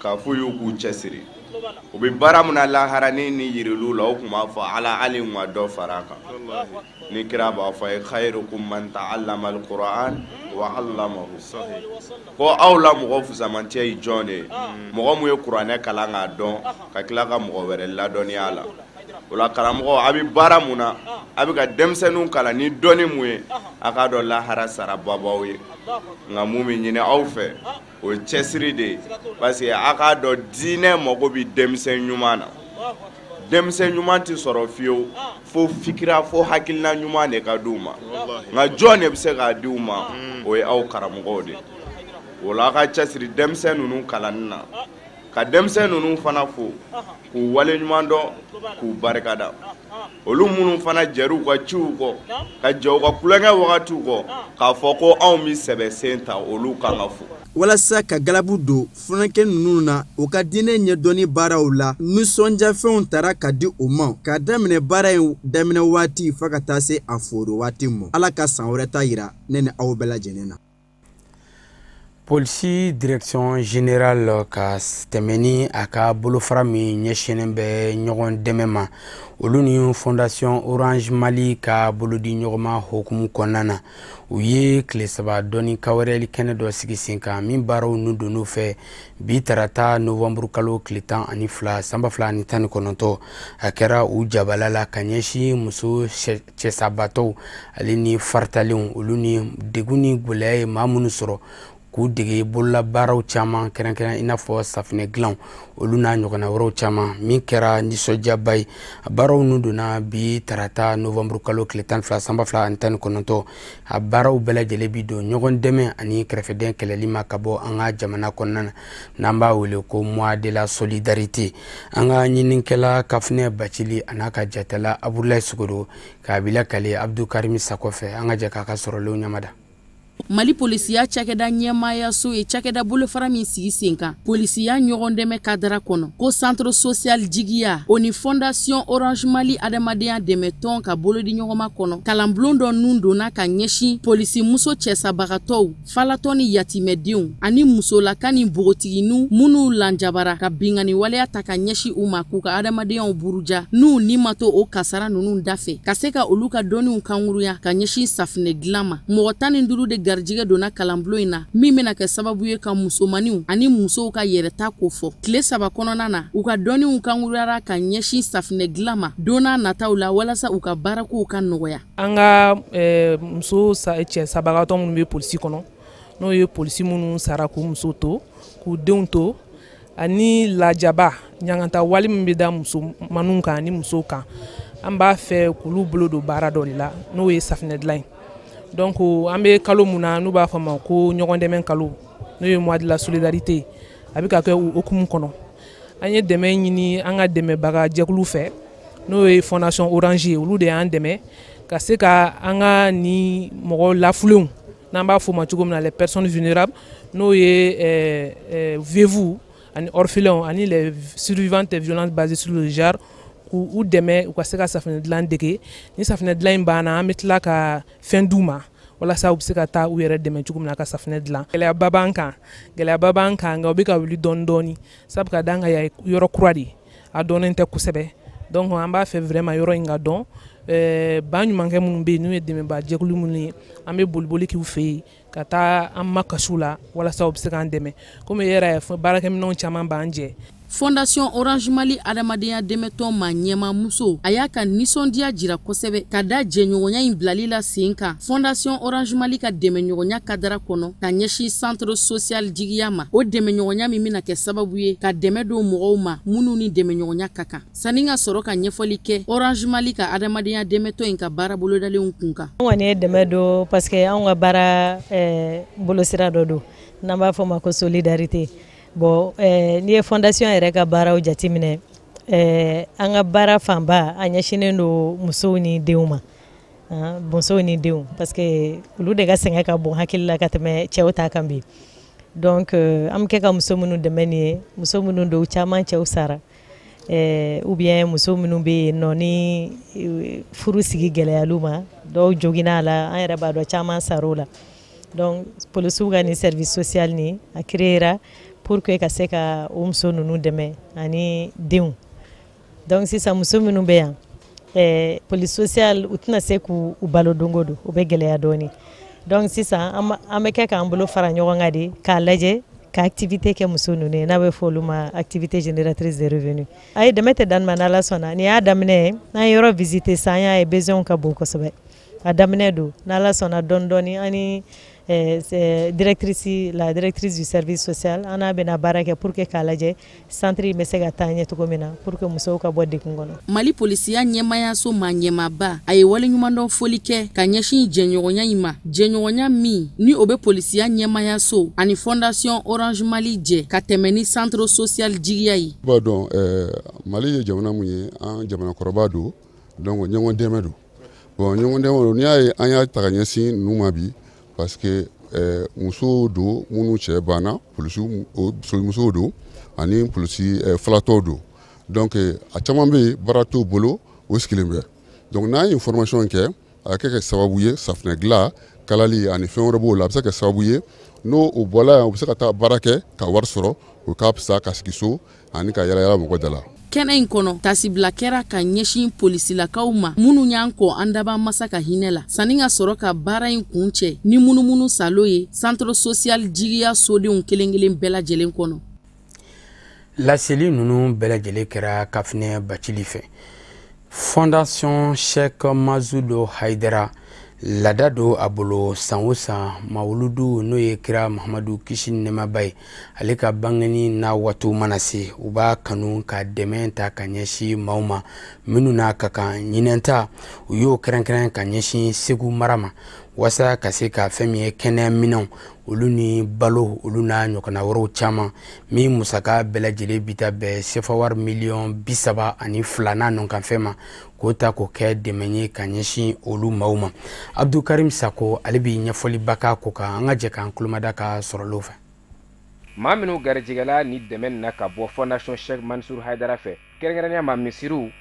k'a f'u y'u k'u cɛsiri. U bɛ baara min na lahara ni yiriliw la, u tun b'a fɔ Ala hali n ka dɔ fara a kan. Ni kira b'a fɔ a ye khayrukum man ta'allama al-Qur'an wa 'allamahu, ko aw la mɔgɔ fusamantiya ye jɔn de ye? Mɔgɔ mun ye kuranɛ kalan k'a dɔn ka tila ka mɔgɔ wɛrɛ ladɔnniya a la. O la karamɔgɔ, a bɛ baara mun na, a bɛ ka denmisɛnninw kalan ni dɔnni mun ye, a k'a dɔn lahara saraba b'aw ye. Nka mun bɛ ɲini aw fɛ, o ye cɛsiri de ye, parce que a k'a dɔn diinɛ mago bɛ denmisɛn ɲuman na. Denmisɛn ɲuman tɛ sɔrɔ fiyewu fo fikira, fo hakilina ɲuman de ka d'u ma. Nka jɔn de bɛ se k'a di u ma? O ye aw karamɔgɔw de ye. O la a ka cɛsiri denmisɛn ninnu kalanni na, ka denmisɛn ninnu fana fo k'u waleɲuman dɔn, k'u barikada. Olu minnu fana jɛr'u ka ciw kɔ, ka jɛ u ka tulonkɛ wagatiw kɔ, k'a fɔ ko anw bɛ sɛbɛ sen ta, olu kan ka fo. Walasa ka galabu don funankɛ ninnu na u ka diinɛ ɲɛdɔnni baaraw la, nisɔndiyafɛnw tara ka di u ma k'a daminɛ baara in daminɛ waati fo ka taa se a foro waati ma. Ala ka san wɛrɛ ta yira ne ni aw bɛɛ lajɛlen na. Polisi direction générale ka tɛmɛ ni a ka bolofara min ɲɛsinnen bɛ ɲɔgɔn dɛmɛ ma, olu ni fondation Orange Mali ka bolodi ɲɔgɔnma hokumu kɔnɔna na, u ye tile saba dɔnni kawɛrɛli kɛnɛ dɔ sigi sen kan min baaraw nu donn'u fɛ bi tarata novembre kalo tile 12 san 2019. A kɛra u jabala la ka ɲɛsin muso cɛsabatɔw ale ni faritalenw, olu ni degun ni gɛlɛya ye maa minnu sɔrɔ k'u dege bololabaaraw caman kɛrɛnkɛrɛn i n'a fɔ safinɛ dilanw, olu n'a ɲɔgɔnna wɛrɛw caman, min kɛra nisɔndiyaba ye. A baaraw nu donna bi tarata novembre kalo tile 12 san 2019. A baaraw bɛɛ lajɛlen bi don ɲɔgɔn dɛmɛ ani kɛrɛfɛdɛn kɛlɛli ma ka bɔ an ka jamana kɔnɔna na, n'an b'a wele ko mois de la solidarité. An ka ɲininikɛla Kafunɛ Bacili a n'a ka jatala Abudulayi Sogodo k'a bila kale Abdou Karim Sakɔ fɛ, an ka jɛ k'a ka sɔrɔlenw ɲamada. Mali polisiya cakɛda ɲɛmaayaso ye cakɛda bolofara min sigi sen kan polisiya ɲɔgɔn dɛmɛ kadara kɔnɔ ko centre social jigiya o ni fondation Orange Mali adamadenya dɛmɛtɔn ka bolodi ɲɔgɔnma kɔnɔ kalanbulon dɔ nun donna ka ɲɛsin polisi muso cɛsabagatɔw falatɔ ni yatimɛdenw ani musolaka ni npogotiginiw minnu lanjabara ka binkanni waleya ta ka ɲɛsin u ma k'u ka adamadenyaw buruja n'u ni ma to o kasara ninnu dafɛ ka se ka olu ka dɔnniw kankurunya ka ɲɛsin safunɛ dilan ma. Mɔgɔ 15 de garijɛgɛ donna kalanbulon in na min bɛna kɛ sababu ye ka musomaninw ani musow ka yɛrɛta kofɔ. Tile 3 kɔnɔna na u ka dɔnniw kankuruyara ka ɲɛsin safunɛ dilan ma don n'a nataw la walasa u ka baarakow ka nɔgɔya. An ka muso cɛ sabagatɔ minnu bɛ polisi kɔnɔ, n'o ye polisi minnu sara k'u muso to, k'u denw to, ani lajaba ɲangata wali min bɛ da musomaninw kan ani musow kan, an b'a fɛ k'olu bolo don baara dɔ de la n'o ye safunɛ dilan ye. Donc an bɛ kalo mun na n'u b'a fɔ ma ko ɲɔgɔn dɛmɛ kalo, n'o ye mois de la solidarité, a bɛ ka kɛ o hukumu kɔnɔ. An ye dɛmɛ ɲini an ka dɛmɛbaga jɛkulu fɛ, n'o ye fondation Orange ye, olu de y'an dɛmɛ ka se ka an ka ni mɔgɔ lafulenw, n'an b'a fɔ o ma cogo min na les personnes vulnérables, n'o ye veuves ani orphelins ani les survivantes des violences basées sur le genre, k'u dɛmɛ u ka se ka safunɛ dilan dege. Ni safunɛ dilan in banna, an bɛ tila ka fɛn d'u ma walasa u bɛ se ka taa u yɛrɛ dɛmɛ cogo min na ka safunɛ dilan. Gɛlɛyaba b'an kan, gɛlɛyaba b'an kan, nka u bɛ ka wuli dɔɔni dɔɔni, sabu ka d'an kan yan yɔrɔ kura de, a dɔnnen tɛ kosɛbɛ. Donc an b'a fɛ vraiment yɔrɔ in ka dɔn. Ba ɲumankɛ minnu bɛ yen n'u ye dɛmɛbaa jɛkulu minnu ye, an bɛ boliboli k'u fɛ yen ka taa an makasiw la walasa u bɛ se k'an dɛmɛ. Komi e yɛrɛ y'a fɔ, baarakɛminɛnw caman b'an jɛ. Fondation Orange Mali adamadenya dɛmɛtɔn ma ɲɛma muso a y'a ka nisɔndiya jira kosɛbɛ ka da jɛɲɔgɔnya in bilali la sen kan Fondation Orange Mali ka dɛmɛɲɔgɔnya kadara kɔnɔ ka ɲɛsin centre social jigiya ma. O dɛmɛɲɔgɔnya min bɛna kɛ sababu ye ka dɛmɛ don mɔgɔw ma minnu ni dɛmɛɲɔgɔnya ka kan. Sanni ka sɔrɔ ka ɲɛfɔli kɛ Orange Mali ka adamadenya dɛmɛtɔn in ka baara bolodalenw kun kan. An kɔni ye dɛmɛ don parce que anw ka baara bolosira dɔ don n'an b'a fɔ ma ko solidarité. Bon, n'i ye fondation yɛrɛ ka baaraw jateminɛ, an ka baara fanba a ɲɛsinnen don musow ni denw ma, musow ni denw, parce que olu de ka sɛgɛn ka bon hakili la ka tɛmɛ cɛw ta kan bi. Donc an bɛ kɛ ka muso minnu dɛmɛ nin ye, muso minnu don caman cɛw sara, ou bien muso minnu bɛ yen nɔ ni furu sigi gɛlɛyal'u ma, dɔw joginna a la, an yɛrɛ b'a dɔn caman sar'o la. Donc polisiw ka nin service social nin a créera pour que ka se ka o muso ninnu dɛmɛ ani denw. Donc sisan muso minnu bɛ yan, police sociale u tɛna se k'u balo don o don, o bɛ gɛlɛya dɔɔni. Donc sisan an bɛ kɛ k'an bolo fara ɲɔgɔn kan de k'a lajɛ ka activité kɛ muso ninnu ye, n'a bɛ fɔ olu ma activité génératrice de revenus. A ye dɛmɛ tɛ dan ma n'Ala sɔnna. Nin y'a daminɛ ye, n'an ye yɔrɔ visiter sisan, an y'a ye besoin ka bon kosɛbɛ. A daminɛ don, n'Ala sɔnna dɔɔni dɔɔni ani directrice, la directrice du service social, an n'a bɛna baara kɛ pour que k'a lajɛ centre in bɛ se ka taa ɲɛ cogo min na pour que musow ka bɔ degun kɔnɔ. Mali polisiya ɲɛmaayaso maa ɲɛmaaba a ye waleɲumandɔn foli kɛ ka ɲɛsin jɛɲɔgɔnya in ma, jɛɲɔgɔnya min ni o bɛ polisiya ɲɛmaayaso ani fondation Orange Mali jɛ ka tɛmɛ ni centre social jigiya ye. I b'a dɔn Mali ye jamana mun ye, an jamana kɔrɔba don, donc ɲɔgɔn dɛmɛ don. Bon, ɲɔgɔn dɛmɛ don, n'i y'a ye an y'a ta ka ɲɛsin ninnu ma bi, parce que musow don minnu cɛ banna, polisiw musow don ani polisi falatɔw don. Donc a caman bɛ yen baara t'u bolo, o sigilen bɛ. Donc n'an ye formation kɛ, a kɛ kɛ sababu ye safunɛ dilan, kalali ani fɛn wɛrɛ b'o la, a bɛ se ka kɛ sababu ye n'o o bɔla yan, u bɛ se ka taa baara kɛ ka wari sɔrɔ, o ka fisa ka sigi so ani ka yala yala mɔgɔ da la. Kɛnɛ in kɔnɔ tasibila kɛra ka ɲɛsin polisilakaw ma minnu y'an kɔ an daba masa ka hinɛ la sanni ka sɔrɔ ka baara in kun cɛ ni munumunu salo ye centre social jigiya sodenw kelen kelen bɛɛ lajɛlen kɔnɔ. Laseli ninnu bɛɛ lajɛlen kɛra Kafinɛ Bacili fɛ. Fondation Cheikh Mazoudou Haidara laada don a bolo san o san mawuludu n'o ye kira Mahamadu kisi ni nɛɛmaba ye, ale ka bangeni n'a waatiw mana se, u b'a kanu ka dɛmɛ ta ka ɲɛsin maaw ma minnu n'a ka kan. Ɲinɛn ta u y'o kɛrɛnkɛrɛn ka ɲɛsin Segu mara ma. Waasa ka se ka fɛn min ye kɛnɛya minɛnw olu ni balo olu n'a ɲɔgɔnna wɛrɛw caman min musaka bɛɛ lajɛlen bi ta bɛn sefa wari miliyɔn 32 n'a nɔkanfɛn ma, k'o ta k'o kɛ dɛmɛ ye ka ɲɛsin olu maaw ma. Abdulkarim Sako ale bi ɲɛfɔliba k'a ko kan, an ka jɛ k'an tulomada ka sɔrɔlenw fɛ. Maa minnu garijɛgɛla ni dɛmɛ na ka bɔ Fondation Cheikh Mansour Haidara fɛ, kɛrɛnkɛrɛnnenya ma misiriw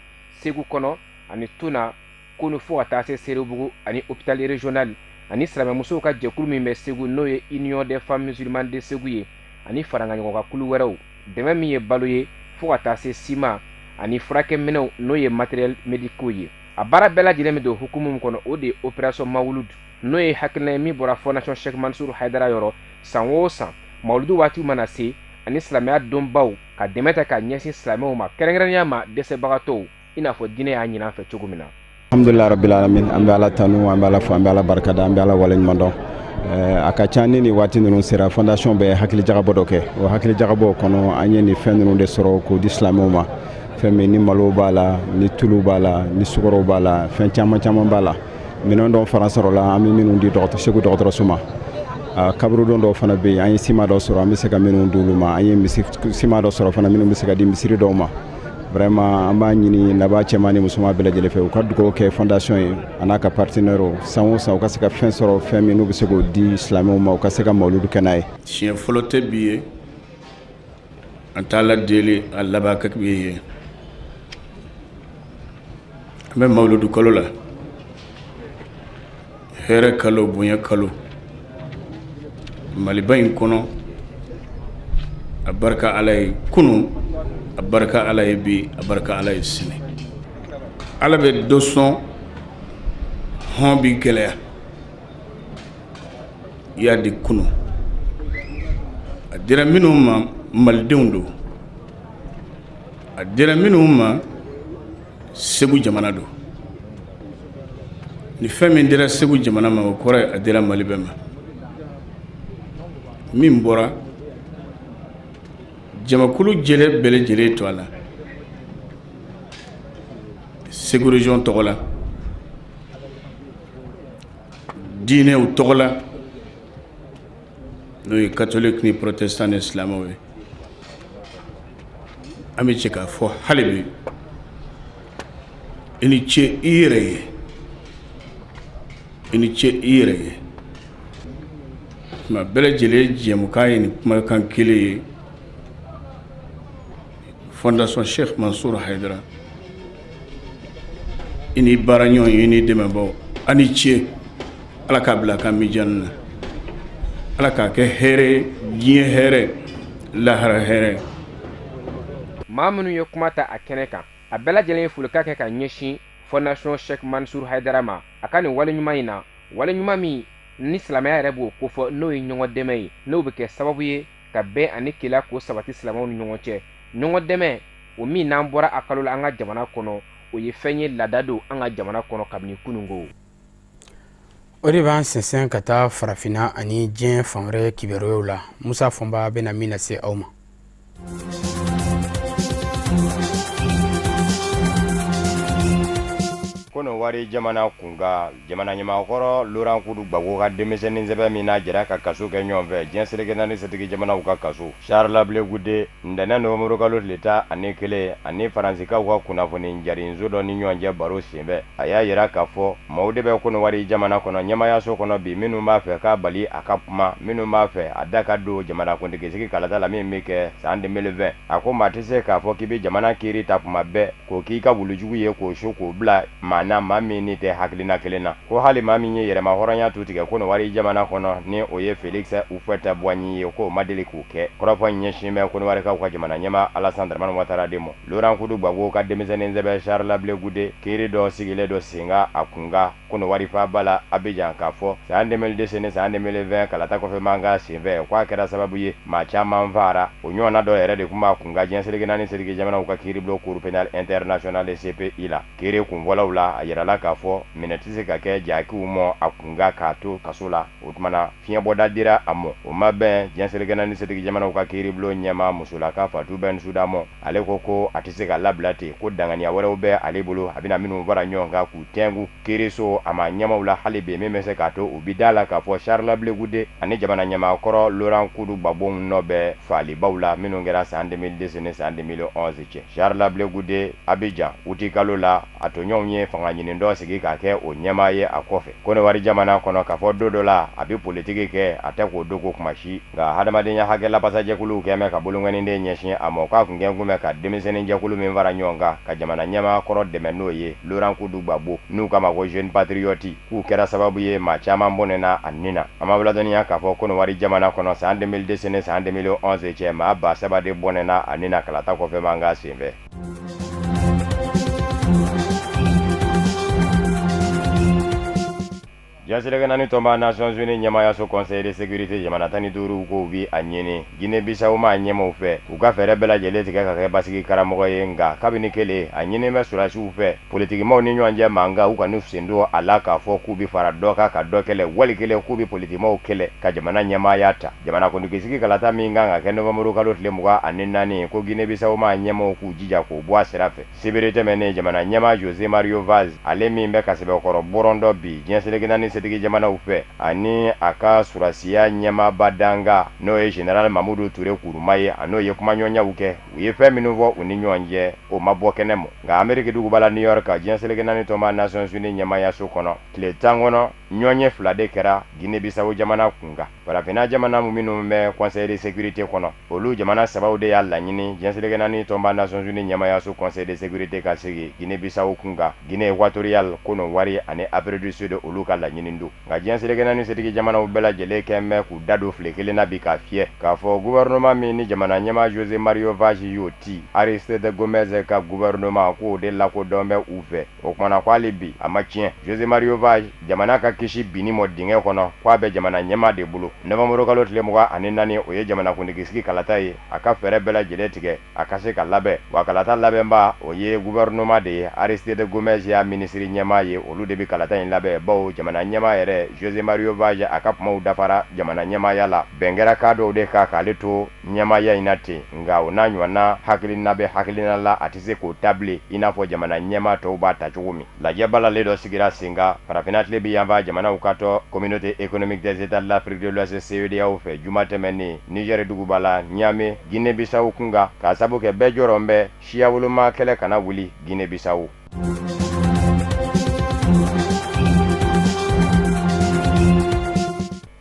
Segu kɔnɔ ani Tuna Konu fo ka taa se Serebugu ani hôpital régional ani silamɛmusow ka jɛkulu min bɛ Segu, n'o ye Union des femmes musulmanes de Segu ye, ani farankanɲɔgɔnka kulu wɛrɛw, dɛmɛ min ye balo ye fo ka taa se siman ani furakɛminɛnw, n'o ye matériel médicaux ye. A baara bɛɛ lajɛlen bɛ don hukumu min kɔnɔ, o de ye opération Mawulud, n'o ye hakilina ye min bɔra Fondation Cheikh Mansour Haidara yɔrɔ san o san mawuludu waatiw mana se ani silamɛya donbaw, ka dɛmɛ ta ka ɲɛsin silamɛw ma, kɛrɛnkɛrɛnnenya ma dɛsɛbagatɔw, i n'a fɔ diinɛ y'a ɲini an fɛ cogo min na. Alhamdulilah rabbil alamin, an bɛ Ala tanu, an bɛ Ala fo, an bɛ Ala barikada, an bɛ Ala waleɲuman dɔn. A ka ca ni nin waati ninnu sera, fondation bɛ hakili jagabɔ dɔ kɛ. O hakili jagabɔ kɔnɔ, an ye nin fɛn ninnu de sɔrɔ k'o di silamɛw ma. Fɛn min ni malo b'a la, ni tulu b'a la, ni sukaro b'a la, fɛn caman caman b'a la. Minɛn dɔw fana sɔrɔla, an bɛ minnu di Segu dɔgɔtɔrɔso ma. Kaburudon dɔw fana bɛ yen, an ye siman dɔ sɔrɔ, an bɛ se ka minnu d'olu ma. An ye siman dɔ sɔrɔ fana minnu bɛ se ka di misiri dɔw ma. Vraiment an b'a ɲini nabaa cɛman ni musoman bɛɛ lajɛlen fɛ, u ka dugawu kɛ fondation ye a n'a ka partenaires, san o san u ka se ka fɛn sɔrɔ, fɛn min n'u bɛ se k'o di silamɛw ma, u ka se ka mawuludu kɛ n'a ye. Siɲɛ fɔlɔ tɛ bi ye, an t'Ala deli a laban ka bi ye. An bɛ mawuludu kalo la, hɛrɛ kalo, bonya kalo, Maliba in kɔnɔ. A barika Ala ye kunun, a barika Ala ye bi, a barika Ala ye sini. Ala bɛ dɔ sɔn, hɔn bi gɛlɛya. I y'a di kunun, a dira minnu ma malidenw don, a dira minnu ma Segu jamana don. Ni fɛn min dira Segu jamana ma, o kɔrɔ ye a dira Mali bɛɛ ma. Min bɔra jamakulu jɛlen bɛɛ lajɛlen to a la Segu région tɔgɔ la, diinɛw tɔgɔ la, n'o ye catholique ni protestant ni silamɛw ye. An bɛ cɛ k'a fɔ hali bi, i ni ce i yɛrɛ ye, i ni ce i yɛrɛ ye. Tuma bɛɛ lajɛlen jɛmukan ye nin kumakan kelen ye. Fondation Cheikh Mansour Haidara, i ni baaraɲɔgɔn, i ni dɛmɛbaaw, a ni ce. Ala k'a bila ka mijan na, Ala k'a kɛ hɛrɛ ye, diɲɛ hɛrɛ, lahara hɛrɛ. Maa minnu ye kuma ta a kɛnɛ kan, a bɛɛ lajɛlen ye folikan kɛ ka ɲɛsin Fondation Cheikh Mansour Haidara ma a ka nin wale ɲuman in na, wale ɲuman min ni silamɛya yɛrɛ b'o kofɔ, n'o ye ɲɔgɔn dɛmɛ ye, n'o bɛ kɛ sababu ye ka bɛn ani kelenya k'o sabati silamɛw ni ɲɔgɔn cɛ. Ɲɔgɔn dɛmɛ o min n'an bɔra a kalo la an ka jamana kɔnɔ, o ye fɛn ye laada don an ka jamana kɔnɔ kabini kununko. O de b'an sɛnsɛn ka taa farafinna ani diɲɛ fan wɛrɛ kibaruyaw la. Musa Fɔnba bɛna min lase aw ma. Kɔnɔwari jamana kunkan, jamana ɲɛmaakɔrɔ Laurent Kudu Gbagbo ka denmisɛnnin sɛbɛn min n'a jɛra ka kaso kɛ ɲɔgɔn fɛ diɲɛ seleke naani setigi jamanaw ka kaso, Charles Blé Goudé, ntɛnɛn nowanburukalo tile 11 ani Faransikaw ka kunnafoni jarinso dɔ ni ɲɔgɔn cɛ baro senfɛ, a y'a yira k'a fɔ maaw de bɛ Kɔnɔwari jamana kɔnɔ ɲɛmaayaso kɔnɔ bi minnu b'a fɛ k'a bali a ka kuma, minnu b'a fɛ a da ka don jamanakuntigisigi kalata la min bɛ kɛ san 2020. A ko maa tɛ se k'a fɔ k'i bɛ jamana kiiri ta kuma bɛɛ k'o k'i ka wulujugu ye, k'o su k'o bila maa na, maa min ni tɛ hakilina kelen na. Ko hali maa min ye yɛrɛma hɔrɔnya tu tigɛ Kɔnɔwari jamana kɔnɔ, ni o ye Félix Houphouët-Boigny ye, k'o ma deli k'o kɛ. Kɔrɔfɔ in ɲɛsin bɛ Kɔnɔwarikaw ka jamana ɲɛmaa Alassane Dramane Ouattara de ma. Laurent Kudu Gbagbo ka denmisɛnnin sɛbɛn Charles Blé Goudé kiiri dɔ sigilen don sen kan a kunkan Kɔnɔwari faaba la Abidjan, k'a fɔ san 2010 ni san 2020 kalata kɔfɛ mankan senfɛ k'a kɛra sababu ye maa caman faara. O ɲɔgɔnna dɔ yɛrɛ de tun b'a kunkan diɲɛ seleke naani seleke jamanaw ka kiiribulon Cour pénale internationale CPI la. Kiiri kunfɔlɔw la, a yirala k'a fɔ minɛ tɛ se ka kɛ jakiw mɔ a kunkan k'a to kaso la. O tuma na fiɲɛbɔda dira a mɔ, o ma bɛn diɲɛ seleke naani setigi jamanaw ka kiiribulon ɲɛmaa musolaka Fatou Bensouda mɔ. Ale ko a tɛ se ka labila ten, ko danganiya wɛrɛw bɛ ale bolo a bɛna minnu fara ɲɔgɔn kan k'u tɛnku kiiriso a ma ɲɛmaw la hali bi, min bɛ se k'a to u bi da la k'a fɔ Charles Blé Goudé ani jamana ɲɛmaa kɔrɔ Laurent Kudu Gbagbo nɔ bɛ faalibaw la minnu kɛra san 2010 ni san 2011 cɛ. Charles Blé Goudé Abidjan uti kalo la a tɔɲɔgɔnw ye fanga ɲini dɔ sigi k'a kɛ o ɲɛmaa ye a kɔfɛ. Kɔnɔwari jamana kɔnɔ k'a fɔ don dɔ la a bɛ politiki kɛ a tɛ k'o dogo kuma si, nka hadamadenya hakɛ labasajɛkuluw kɛn bɛ ka bolonkɔniden ɲɛsin a ma, k'a kun kɛn kun bɛ ka denmisɛnninjɛkulu min fara ɲɔgɔn kan ka jamana ɲɛmaa kɔrɔ dɛmɛ n'o ye Laurent Kudu Gbagbo, n'u kama ko Jeune Patriote, k'u kɛra sababu ye maa caman bɔnɛna a nin na. An ma ladɔnniya k'a fɔ Kɔnɔwari jamana kɔnɔ san 2010 ni san 2011 cɛ maa 3000 de bɔnɛna a nin na kalata kɔfɛ mankan senfɛ. Diɲɛ seleke naani tɔnba Nations Unies ɲɛmaayaso Conseil de sécurité jamana 15 k'u bi a ɲini Guinée Bissau maa ɲɛmaw fɛ u ka fɛɛrɛ bɛɛ lajɛlen tigɛ ka kɛ basigi karamɔgɔ ye, nka kabini kelen a ɲini bɛ sɔrɔdasiw fɛ politikimaw ni ɲɔgɔn cɛ mankan u ka n'u sen don a la k'a fɔ k'u bi fara dɔ kan ka dɔ kɛlɛ, wali kelen k'u bi politikimaw kɛlɛ ka jamana ɲɛmaaya ta. Jamanakuntigisigi kalata min kan ka kɛ novembre kalo tile 24, ko Guinée Bissau maa ɲɛmaw k'u jija k'o bɔ a sira fɛ. Sibiri tɛmɛnen jamana ɲɛmaa José Mario Vaz, ale min bɛ ka sɛbɛkɔrɔ bɔrɔn dɔ bi diɲɛ seleke naani setigi jamanaw fɛ, ani a ka surasiya ɲɛmaaba danga n'o ye général Mamadou Touré Kuruma ye, a n'o ye kumaɲɔgɔnyaw kɛ. U ye fɛn minnu fɔ u ni ɲɔgɔn cɛ o ma bɔ kɛnɛ mɔ, nka Ameriki duguba la New York diɲɛ seleke naani tɔnba Nations Unies ɲɛmaayaso kɔnɔ tile 10 kɔnɔ ɲɔgɔnye 2 de kɛra Guinée Bissau jamana kunkan. Farafinna jamana minnu bɛ Conseil de sécurité kɔnɔ, olu jamana 3 de y'a laɲini diɲɛ seleke naani tɔnba Nations Unies ɲɛmaayaso Conseil de sécurité ka sigi Guinée Bissau kunkan. Guinée équatoriale, Kɔnɔwari ani Afrique du Sud olu ka laɲini don. Nka diɲɛ seleke naani setigi jamanaw bɛɛ lajɛlen kɛn bɛ k'u da don file kelen na bi k'a fiyɛ k'a fɔ gouvernement min ni jamana ɲɛmaa José Mario Vaz y'o ti Aristide Gomez ka gouvernement k'o de lakodɔn bɛ u fɛ. O kumana ko hali bi a ma tiɲɛ, José Mario Vaz jamana ka kisi binni mɔ dingɛ kɔnɔ k'a bɛ jamana ɲɛmaa de bolo. Novembre kalo tile 24 o ye jamanakuntigisigi kalata ye, a ka fɛɛrɛ bɛɛ lajɛlen tigɛ a ka se ka labɛn, wa kalata labɛnba o ye gouvernement de ye, Aristide Gomez y'a minisiri ɲɛmaa ye, olu de bɛ kalata in labɛn, bawo jamana ɲɛmaa yɛrɛ José Mario Vaz a ka kumaw dafara jamana ɲɛmaaya la, bɛn kɛra k'a dɔw de kan k'ale to ɲɛmaaya in na ten, nka o n'a ɲɔgɔnna hakilina bɛ hakilina la a tɛ se k'o ta bilen i n'a fɔ jamana ɲɛmaa tɔw b'a ta cogo min. Lajɛba lalen dɔ sigira sen kan farafinna tile bi yanfan jamanaw ka tɔ Communauté économique des États de l'Afrique de l'Ouest CEDEAO fɛ juma tɛmɛnen Niger duguba la Niamey Guinée Bissau kunkan, k'a sabu kɛ bɛɛ jɔrɔ bɛ siya woloma kɛlɛ kana wuli Guinée Bissau.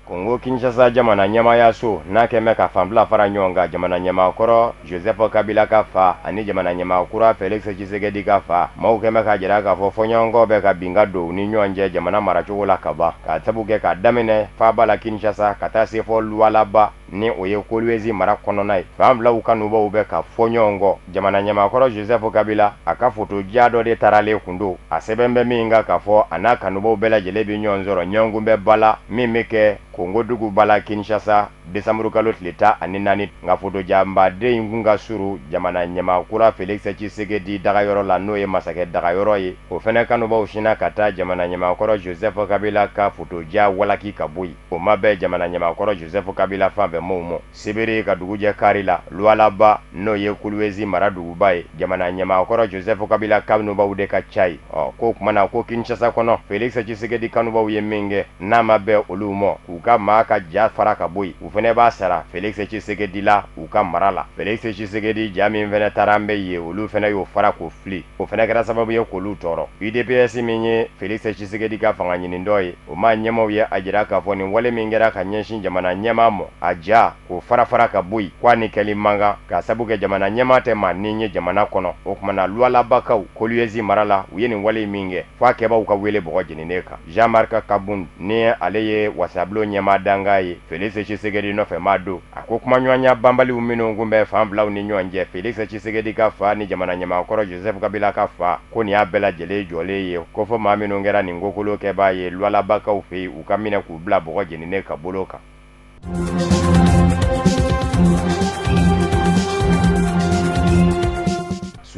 Kongo Kinshasa jamana ɲɛmaayaso n'a kɛn bɛ ka fan fila fara ɲɔgɔn kan, jamana ɲɛmaa kɔrɔ Joseph Kabila ka fa ani jamana ɲɛmaa kura Félix Tshisekedi ka fa, maaw kɛn bɛ k'a jira k'a fɔ fɔɲɔgɔnkɔ bɛ ka bin ka don u ni ɲɔgɔn cɛ jamana maracogo la ka ban, k'a sabu kɛ k'a daminɛ faaba la Kinshasa ka taa se fɔ Lualaba ni o ye Kolwezi mara kɔnɔna ye. Fan filaw kanubaw bɛ ka fɔ ɲɔgɔn kɔ. Jamana ɲɛmaakɔrɔ Joseph Kabila a ka foto ja dɔ de taralen kun don, a sɛbɛn bɛ min kan k'a fɔ a n'a kanubaw bɛɛ lajɛlen bɛ ɲɔgɔn sɔrɔ ɲɔgɔnkunbɛn ba la min bɛ kɛ Kongo duguba la Kinshasa décembre kalo tile 14. Nka foto janbaden in kun ka surun jamana ɲɛmaa kura Félix Tshisekedi dagayɔrɔ la n'o ye masakɛ dagayɔrɔ ye, o fɛnɛ kanubaw sinna ka taa jamana ɲɛmaakɔrɔ Joseph Kabila ka foto ja walaki ka bɔ yen. O ma bɛn jamana ɲɛmaakɔrɔ Joseph Kabila fan fɛ mɔw mɔ. Sibiri ka dugujɛ kari la Lualaba n'o ye Kolwezi mara duguba ye, jamana ɲɛmaakɔrɔ Joseph Kabila kanubaw de ka ca yen. Ɔ k'o kuma na ko Kinshasa kɔnɔ Félix Tshisekedi kanubaw ye min kɛ n'a ma bɛn olu mɔ, k'u ka maa ka ja fara ka bɔ yen, u fɛnɛ b'a sara Félix Tshisekedi la u ka mara la. Félix Tshisekedi ja min fɛnɛ taara an bɛ yen, olu fɛnɛ y'o fara k'o fili, o fɛnɛ kɛra sababu ye k'olu tɔɔrɔ. UDPS min ye Félix Tshisekedi ka fanga ɲini dɔ ye, o maa ɲɛmaw ye a jira k'a fɔ nin wale min kɛra ka ɲɛsin jamana ɲɛmaa mɔ, a ja k'o fara fara ka bɔ yen, k'a ni kɛli man kan, k'a sabu kɛ jamana ɲɛmaa tɛ maa ni ye jamana kɔnɔ. O kuma na Lualabakaw Kolwezi mara la u ye nin wale min kɛ f'a kɛbaw ka wele bɔgɔ jeninen kan. Jean-Marc Kabund ni ale ye wasabulon ɲɛmaa danga ye Félix Tshisekedi nɔfɛ maa don, a ko kumaɲɔgɔnya banbaliw minnu kun bɛ fan filaw ni ɲɔgɔn cɛ Félix Tshisekedi ka fa ni jamana ɲɛmaakɔrɔ Joseph Kabila ka fa, ko nin y'a bɛɛ lajɛlen jɔlen ye, ko fɔ maa minnu kɛra nin kokolo kɛbaa ye Lualabakaw fɛ yen, u ka minɛ k'u bila bɔgɔ jeninen ka bolo kan.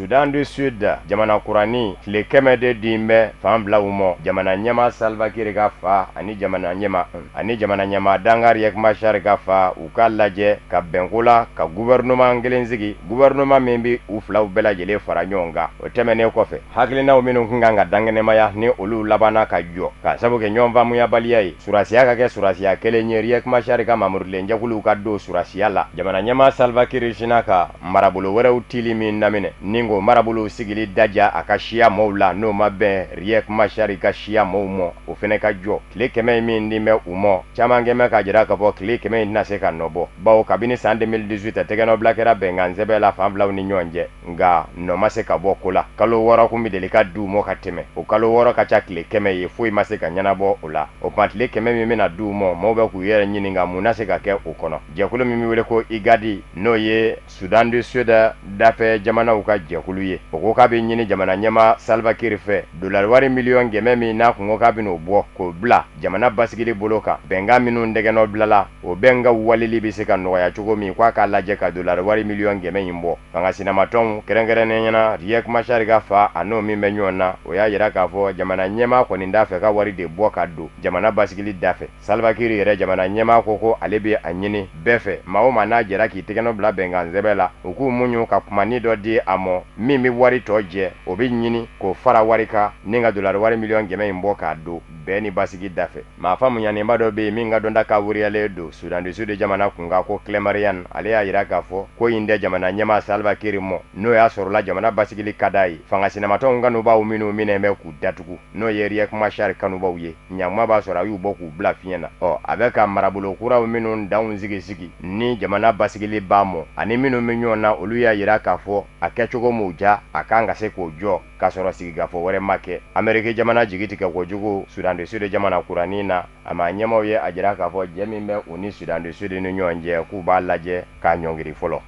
Soudan du Sud jamana kurani tile 100 de din bɛ fan filaw mɔ, jamana ɲɛmaa Salva Kiir ka fa ani jamana ɲɛmaa danga Riek Machar ka fa, u ka lajɛ ka bɛnko la ka gouvernement kelen sigi, gouvernement min bɛ u filaw bɛɛ lajɛlen fara ɲɔgɔn kan. O tɛmɛnen kɔfɛ, hakilinaw minnu kun kan ka dankɛnɛmaya ni olu labanna ka jɔ ka sabu kɛ ɲɔgɔn faamuyabaliya ye, surasiya ka kɛ surasiya kelen ye, Riek Machar ka mamurulenjɛkuluw ka don surasiya la. Jamana ɲɛmaa Salva Kiir sina ka marabolo wɛrɛw tili min daminɛ ni k'o marabolow sigili daja a ka siya mɔw la, n'o ma bɛn Riek Machar ka siya mɔw mɔ, o fɛnɛ ka jɔ. Tile 100 min din bɛ u mɔ, caman kɛmɛ k'a jira k'a fɔ tile 100 in tɛna se ka nɔ bɔ, bawo kabini san 2018 tɛgɛnɔbila kɛra bɛnkan sɛbɛn la fan filaw ni ɲɔgɔn cɛ, nka nɔ ma se ka bɔ ko la. Kalo 6 kun bɛ deli ka d'u mɔ ka tɛmɛ, o kalo 6 ka ca tile 100 ye, foyi ma se ka ɲɛnabɔ o la. O tuma tile 100 min bɛna d'u mɔ, maaw bɛ k'u yɛrɛ ɲininka mun na se ka kɛ o kɔnɔ. Jɛkulu min bɛ wele ko IGAD, n'o ye Soudan du Sud dafɛ jamanaw ka jɛkulu ye, o ko k'a bɛ ɲini jamana ɲɛmaa Salva Kiir fɛ dolari wari miliyɔn 100 min n'a kun ko k'a bɛn'o bɔ k'o bila jamana basigili bolo kan, bɛnkan minnu tɛgɛnɔ bilala o bɛnkan waleli bɛ se ka nɔgɔya cogo min, k'a k'a lajɛ ka dolari wari miliyɔn 100 in bɔ. Fanga sinamatɔnw kɛrɛnkɛrɛnnen ɲɛna Riek Machar ka fa a n'o min bɛ ɲɔgɔn na, o y'a jira k'a fɔ jamana ɲɛmaa kɔni t'a fɛ ka wari de bɔ ka don jamana basigili da fɛ. Salva Kiir yɛrɛ jamana ɲɛmaa ko ale bɛ a ɲini bɛɛ fɛ, maa o maa n'a jɛra k'i tɛgɛnɔ bila bɛnkan sɛbɛn la, u k'u muɲu ka kumani dɔ di a mɔ min bɛ wari tɔ jɛ, o bɛ ɲini k'o fara wari kan ni ka dolari wari miliyɔn 100 in bɔ k'a don bɛɛ ni basigi da fɛ. Maa faamuyalenba dɔ bɛ yen min ka dɔnta ka wuriyalen don Soudan du Sud jamana kunkan, ko Clémariane, ale y'a jira k'a fɔ ko in tɛ jamana ɲɛmaa Salva Kiir mɔ, n'o y'a sɔrɔla jamana basigili ka d'a ye. Fanga sinamatɔnw kanubaw minnu minɛ bɛ k'u datugu, n'o ye Riek Machar kanubaw ye, ɲanguma b'a sɔrɔ a y'u bɔ k'u bila fiɲɛ na. Ɔ a bɛ ka marabolo kuraw minnu danw sigi ni jamana basigili b'a mɔ, ani minnu bɛ ɲɔgɔn na, olu y'a jira k'a fɔ a kɛcogo m'u ja, a kan ka se k'o jɔ k'a sɔrɔ sigikafɔ wɛrɛ ma kɛ. Ameriki jamana jigi tigɛ kojugu Soudan du Sud jamana kuranin na, a ma ɲɛmaaw ye a jira k'a fɔ jɛ min bɛ u ni Soudan du Sud ni ɲɔgɔn cɛ, k'u b'a lajɛ k'a ɲɔngiri fɔlɔ.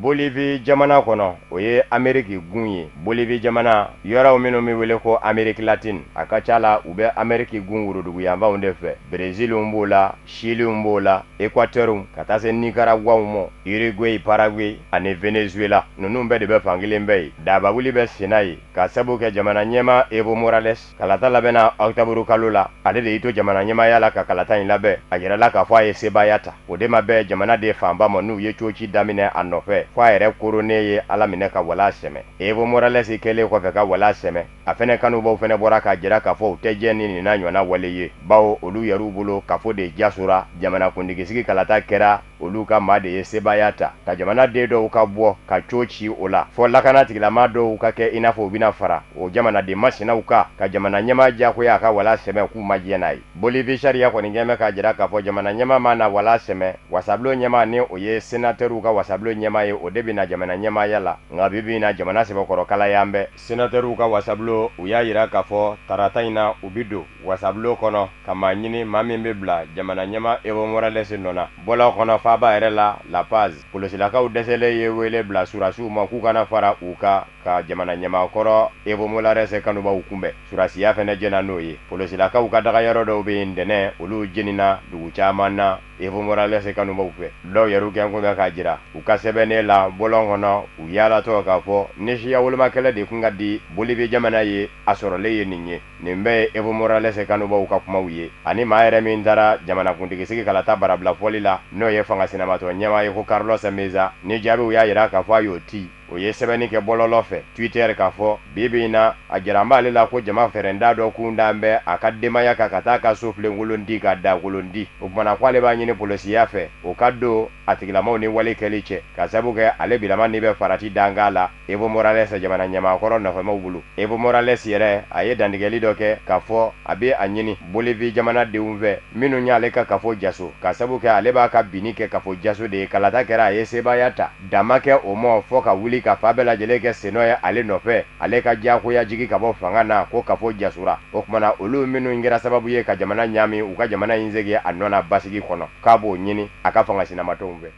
Bolivie jamana kɔnɔ, o ye Ameriki gun ye. Bolivie jamana yɔrɔw minnu bɛ wele ko Amerique latine, a ka ca la u bɛ Ameriki gun woroduguyanfanw de fɛ. Brésil b'o la, Chili b'o la, Équateur ka taa se Nicaragua mɔ, Uruguay, Paraguay ani Venezuela, ninnu bɛɛ de bɛ fankelen bɛɛ ye. Dabawuli bɛ senna ye ka sabu kɛ jamana ɲɛmaa Evo Morales kalata labɛnna octobre kalo la, ale de y'i to jamana ɲɛmaaya la ka kalata in labɛn. A yirala k'a fɔ a ye sebaaya ta, o de ma bɛn jamana de fanba ma, n'u ye coci daminɛ a nɔfɛ fo a yɛrɛ koronnen ye Ala minɛ ka wala sɛmɛ. Evo Morales kɛlen kɔfɛ ka wala sɛmɛ, a fɛnɛ kanubaw fɛnɛ bɔra k'a jira k'a fɔ u tɛ jɛ ni nin n'a ɲɔgɔnna wale ye, bawo olu yɛrɛw bolo kafo de jasora, jamana kuntigisigi kalata kɛra olu ka maa de ye sebaaya ta, ka jamana den dɔw ka bɔ ka co ci o la, fɔ lakana tigilama dɔw ka kɛ i n'a fɔ u bɛna fara o jamanaden masinaw kan ka jamana ɲɛmaa diyagoya a ka wala sɛmɛ, k'u ma jɛ n'a ye. Bolivie sariya kɔni kɛn bɛ k'a jira k'a fɔ jamana ɲɛmaa ma na wala sɛmɛ, wasabulon ɲɛmaa ni o ye sénateurw ka wasabulon ɲɛmaa ye, o de bɛna jamana ɲɛmaaya la. Nka bi bi in na jamana sɛbɛkɔrɔ kalayan bɛ sénateurw ka wasabulon, u y'a jira k'a fɔ tarata in na u bɛ don wasabulon kɔnɔ ka maa ɲini maa min bɛ bila jamana ɲɛmaa Evo Morales nɔ na. Bɔlɔn kɔnɔ faaba yɛrɛ la La Paz, polosilakaw dɛsɛlen ye wele bila surasiw ma k'u kana fara u kan ka jamana ɲɛmaa kɔrɔ Evo Morales kanubaw kunbɛn. Surasiya fɛnɛ jɛna n'o ye. Polosilakaw ka dagayɔrɔ dɔw bɛ yen ntɛnɛn, olu jenina dugu caman na Evo Morales kanubaw fɛ. Dɔw yɛrɛ kɛn kun bɛ k'a jira u ka sɛbɛnnen la bɔlɔn kɔnɔ, u yaalatɔ k'a fɔ ni siya wolomakɛlɛ de kun ka di Bolivie jamana ye, a sɔrɔlen ye nin ye. Nin bɛɛ ye Evo Morales kanubaw ka kumaw ye, ani maa yɛrɛ min taara jamanakuntigisigi kalata barabila fɔli la, n'o ye fanga sinamatɔ ɲɛmaa ye ko Carlos Mesa, ni jaabiw y'a jira k'a fɔ a y'o ti, o ye sɛbɛnni kɛ bɔlɔlɔ fɛ Twitter k'a fɔ bi bi in na a jira b'ale la ko jama fɛrɛnda dɔ kun dan bɛ a ka denbaya kan ka taa ka so filenkolon di ka dakolon di. O kumana ko ale b'a ɲini polisiya fɛ o ka don a tigilamaw ni wale kɛli cɛ, ka sabu kɛ ale bilama ni bɛ farati dankan la Evo Morales jamana ɲɛmaakɔrɔ nɔfɛmaw bolo. Evo Morales yɛrɛ a ye dantigɛli dɔ kɛ k'a fɔ a bɛ a ɲini Bolivie jamanadenw fɛ minnu y'ale ka kafo jaso, ka sabu kɛ ale b'a ka binni kɛ kafo jaso de ye. Kalata kɛra a ye sebaaya ta, dan ma kɛ o mɔ fɔ ka wuli ka fa bɛɛ lajɛlen kɛ sennɔ ye ale nɔfɛ, ale ka diyagoya jigi ka bɔ fanga na ko kafo jasora. O kumana olu minnu kɛra sababu ye ka jamana ɲaami, u ka jamana in segin a nɔ na basigi kɔnɔ, k'a b'o ɲini a ka fanga sinamatɔnw fɛ.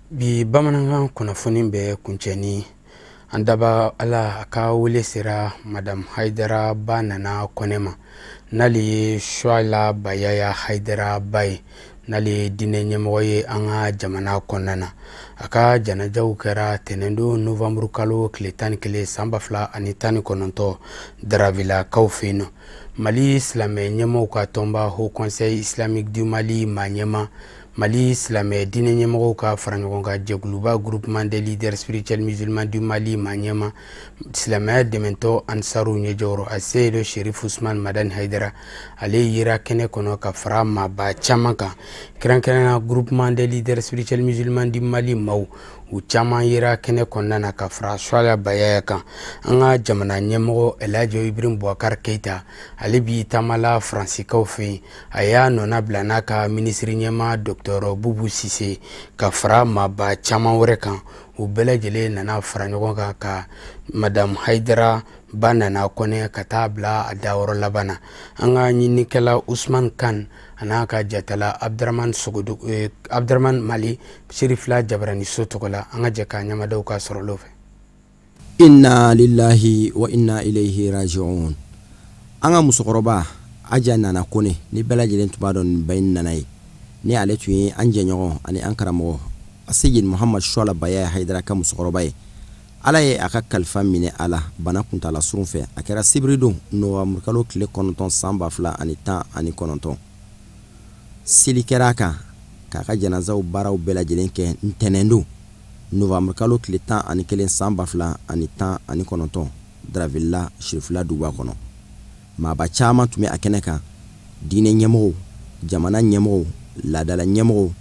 Bi bamanankan kunnafoni bɛ kuncɛ ni An daba Ala ka wele sera Madame Haidara Ba Nana Kɔnɛ ma, n'ale ye Suala Bayaya Haidara Ba ye, n'ale ye diinɛ ɲɛmɔgɔ ye an ka jamana kɔnɔna na. A ka janajaw kɛra tɛnɛndon novembre kalo tile 11 san 2019 Daravilakaw fɛ yen nɔ. Mali silamɛ ɲɛmɔgɔw ka tɔnba Haut Conseil Islamique du Mali maa ɲɛma, Mali silamɛ diinɛ ɲɛmɔgɔw ka faraɲɔgɔnkan jɛkuluba Groupement des leaders spirituels musulmans du Mali maa ɲɛma, silamɛya dɛmɛtɔ Ansaru ɲɛjɔyɔrɔ Aseyidu Sherif Usman Madani Haidara, ale yera kɛnɛ kɔnɔ ka fara maaba caman kan, kɛrɛnkɛrɛnnenya Groupement des leaders spirituels musulmans du Mali maaw u caman yera kɛnɛ kɔnɔna na ka fara Suala Bayaya kan. An ka jamana ɲɛmɔgɔ Elhaji Ibrahim Boubacar Keita, ale bi taamala Faransikaw fɛ yen. A y'a nɔna bila n'a ka minisiri ɲɛma Docteur Boubou Cissé ka fara maaba caman wɛrɛ kan. U bɛɛ lajɛlen nana fara ɲɔgɔn kan ka Madame Haidara Ba Nana Kɔnɛ ka taa bila a dayɔrɔ laban na. An ka ɲininikɛla Usman Kan a n'a ka jatala Abdramane Sogodogo, Abdramane Mali Serifila Jabaraniso tɔgɔ la, an ka jɛ k'a ɲamadaw ka sɔrɔlo fɛ. Inna lillahi wa inna ilayhi raji'un. An ka musokɔrɔba Aja Nana Kɔnɛ, ni bɛɛ lajɛlen tun b'a dɔn nin ba in nana ye, ni ale tun ye an jɛɲɔgɔn ani an karamɔgɔ Seyid Muhammad Suala Bayaya Haidara ka musokɔrɔba ye. Ala ye a ka kalifa minɛ a la bana kuntala surun fɛ. A kɛra sibiridon novembre kalo tile 9 san 2019. Seli kɛra a kan k'a ka janazaw baaraw bɛɛ lajɛlen kɛ ntɛnɛndon novembre kalo tile 11 san 2019 Daravilla Sirifila duguba kɔnɔ. Maaba caman tun bɛ a kɛnɛ kan, diinɛ ɲɛmɔgɔw, jamana ɲɛmɔgɔw, laadala ɲɛmɔgɔw,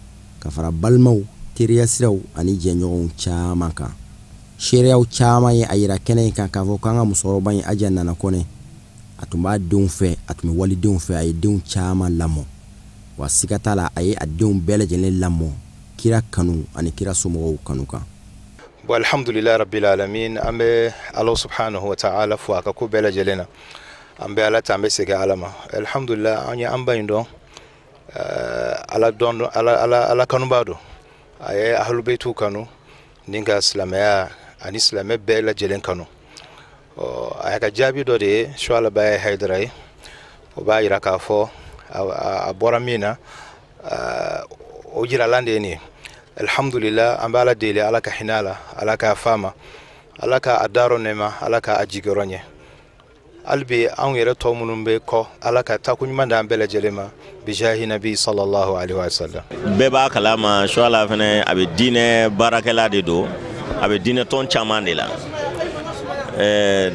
ka fara balimaw, teriya siraw ani jɛɲɔgɔnw caman kan. Seereyaw caman ye a yira kɛnɛ in kan k'a fɔ k'an ka musokɔrɔba in Aja Nana Kɔnɛ, a tun b'a denw fɛ, a tun bɛ walidenw fɛ, a ye denw caman lamɔ. Wa siga t'a la, a ye a denw bɛɛ lajɛlen lamɔ kira kanu ani kira somɔgɔw kanu kan. Bon, alhamdulilayi rabbil alamin, an bɛ Ala subhanahu wa ta'ala fo a ka ko bɛɛ lajɛlen na. An bɛ Ala ta, an bɛ segin Ala ma. Alhamdulilayi, an ye an ba in dɔn, Ala dɔn, Ala kanuba don. A ye ahlubeitu kanu ni ka silamɛya ani silamɛ bɛɛ lajɛlen kanu. A y'a ka jaabi dɔ de ye Suala Bayaya Haidara ye. O b'a yira k'a fɔ a bɔra min na, o jiralan de ye nin ye. Alhamdulillah, an bɛ Ala deli, Ala ka hinɛ a la, Ala k'a fa ma, Ala ka a dayɔrɔ nɛɛma, Ala ka a jigiyɔrɔ ɲɛ. Hali bi anw yɛrɛ tɔ minnu bɛ kɔ, Ala ka taako ɲuman d'an bɛɛ lajɛlen ma, bijahi nabi sallallahu alaihi wa sallam. Bɛɛ b'a kalama Suala fɛnɛ a bɛ diinɛ baarakɛla de don, a bɛ diinɛ tɔn caman de la.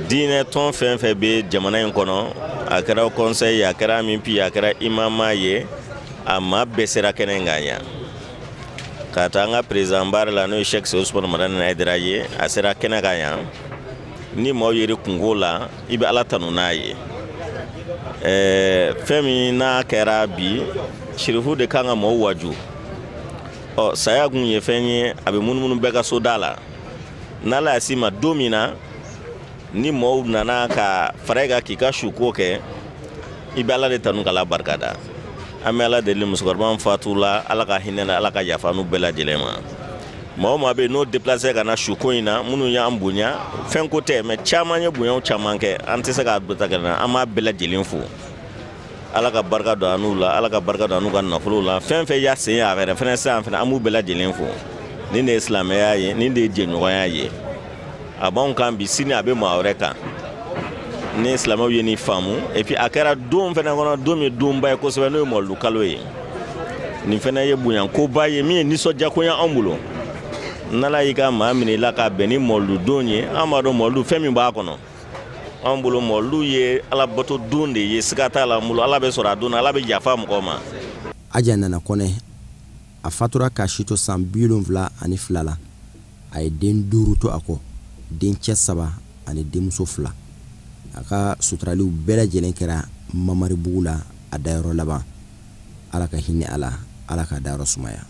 Diinɛ tɔn fɛn fɛn bɛ jamana in kɔnɔ, a kɛra conseil, a kɛra MIP, a kɛra imama ye, a maa bɛɛ sera kɛnɛ in kan yan. Ka taa an ka président baara la, n'o ye Cheikh Ousmane Madani Haidara ye, a sera kɛnɛ kan yan. Ni maaw yɛrɛ kungo la, i bɛ Ala tanu n'a ye. Fɛn min n'a kɛra bi, sirifu de kan ka maaw waju. Ɔ, saya kun ye fɛn ye, a bɛ munumunu bɛɛ ka so da la. N'Ala y'a s'i ma don min na, ni maaw nana ka fara i kan k'i ka suko kɛ, i bɛ Ala de tanu k'Ala barika da. An bɛ Ala deli musokɔrɔba min fatula, Ala ka hinɛ na, Ala ka yafa n'u bɛɛ lajɛlen ma. Maa o maa bɛ yen n'o déplacé ka na suko in na, minnu y'an bonya, fɛn ko tɛ, mais caman ye bonyaw caman kɛ, an tɛ se k'a bɛɛ ta ka na, an b'a bɛɛ lajɛlen fo. Ala ka barika don an n'u la, Ala ka barika don an n'u ka nafolo la. Fɛn fɛn y'a sen a yɛrɛ fɛnɛ sisan fɛnɛ, an b'u bɛɛ lajɛlen fo. Nin de ye silamɛya ye, nin de ye jɛɲɔgɔnya ye. A b'anw kan bi, sini a bɛ maa wɛrɛ kan. Ni silamɛw ye nin faamu, et puis a kɛra don fɛnɛ kɔnɔ, don min ye donba ye kosɛbɛ, n'o ye mawuludu kalo ye. Nin fɛnɛ ye bonyakoba ye min ye nisɔndiyako ye anw bolo. N'Ala y'i ka maa minɛ i la k'a bɛn ni mawuludu don ye, an b'a dɔn mawuludu fɛn min b'a kɔnɔ. Anw bolo mawuludu ye alabato don de ye, siga t'a la an bolo, Ala bɛ sɔrɔ a don na, Ala bɛ yafa mɔgɔ ma. Aja Nana Kɔnɛ, a fatura k'a si to san 72 la. A ye den 5 to a kɔ, dencɛ 3 ani denmuso 2. A ka suturaliw bɛɛ lajɛlen kɛra Mamaribugu la a dayɔrɔ laban. Ala ka hinɛ a la, Ala ka dayɔrɔ sumaya.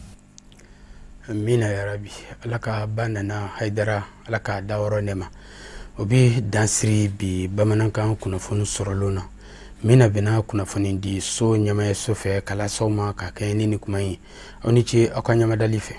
Amina ya rabi. Ala ka ba Nana Haidara, Ala ka dayɔrɔ nɛma. O bɛ dansiri bi bamanankan kunnafoni sɔrɔlenw na. Min na bɛnna kunnafoni di so ɲɛmayaso fɛ k'a las'aw ma ka kɛɲɛ ni nin kuma ye. Aw ni ce aw ka ɲamadali fɛ.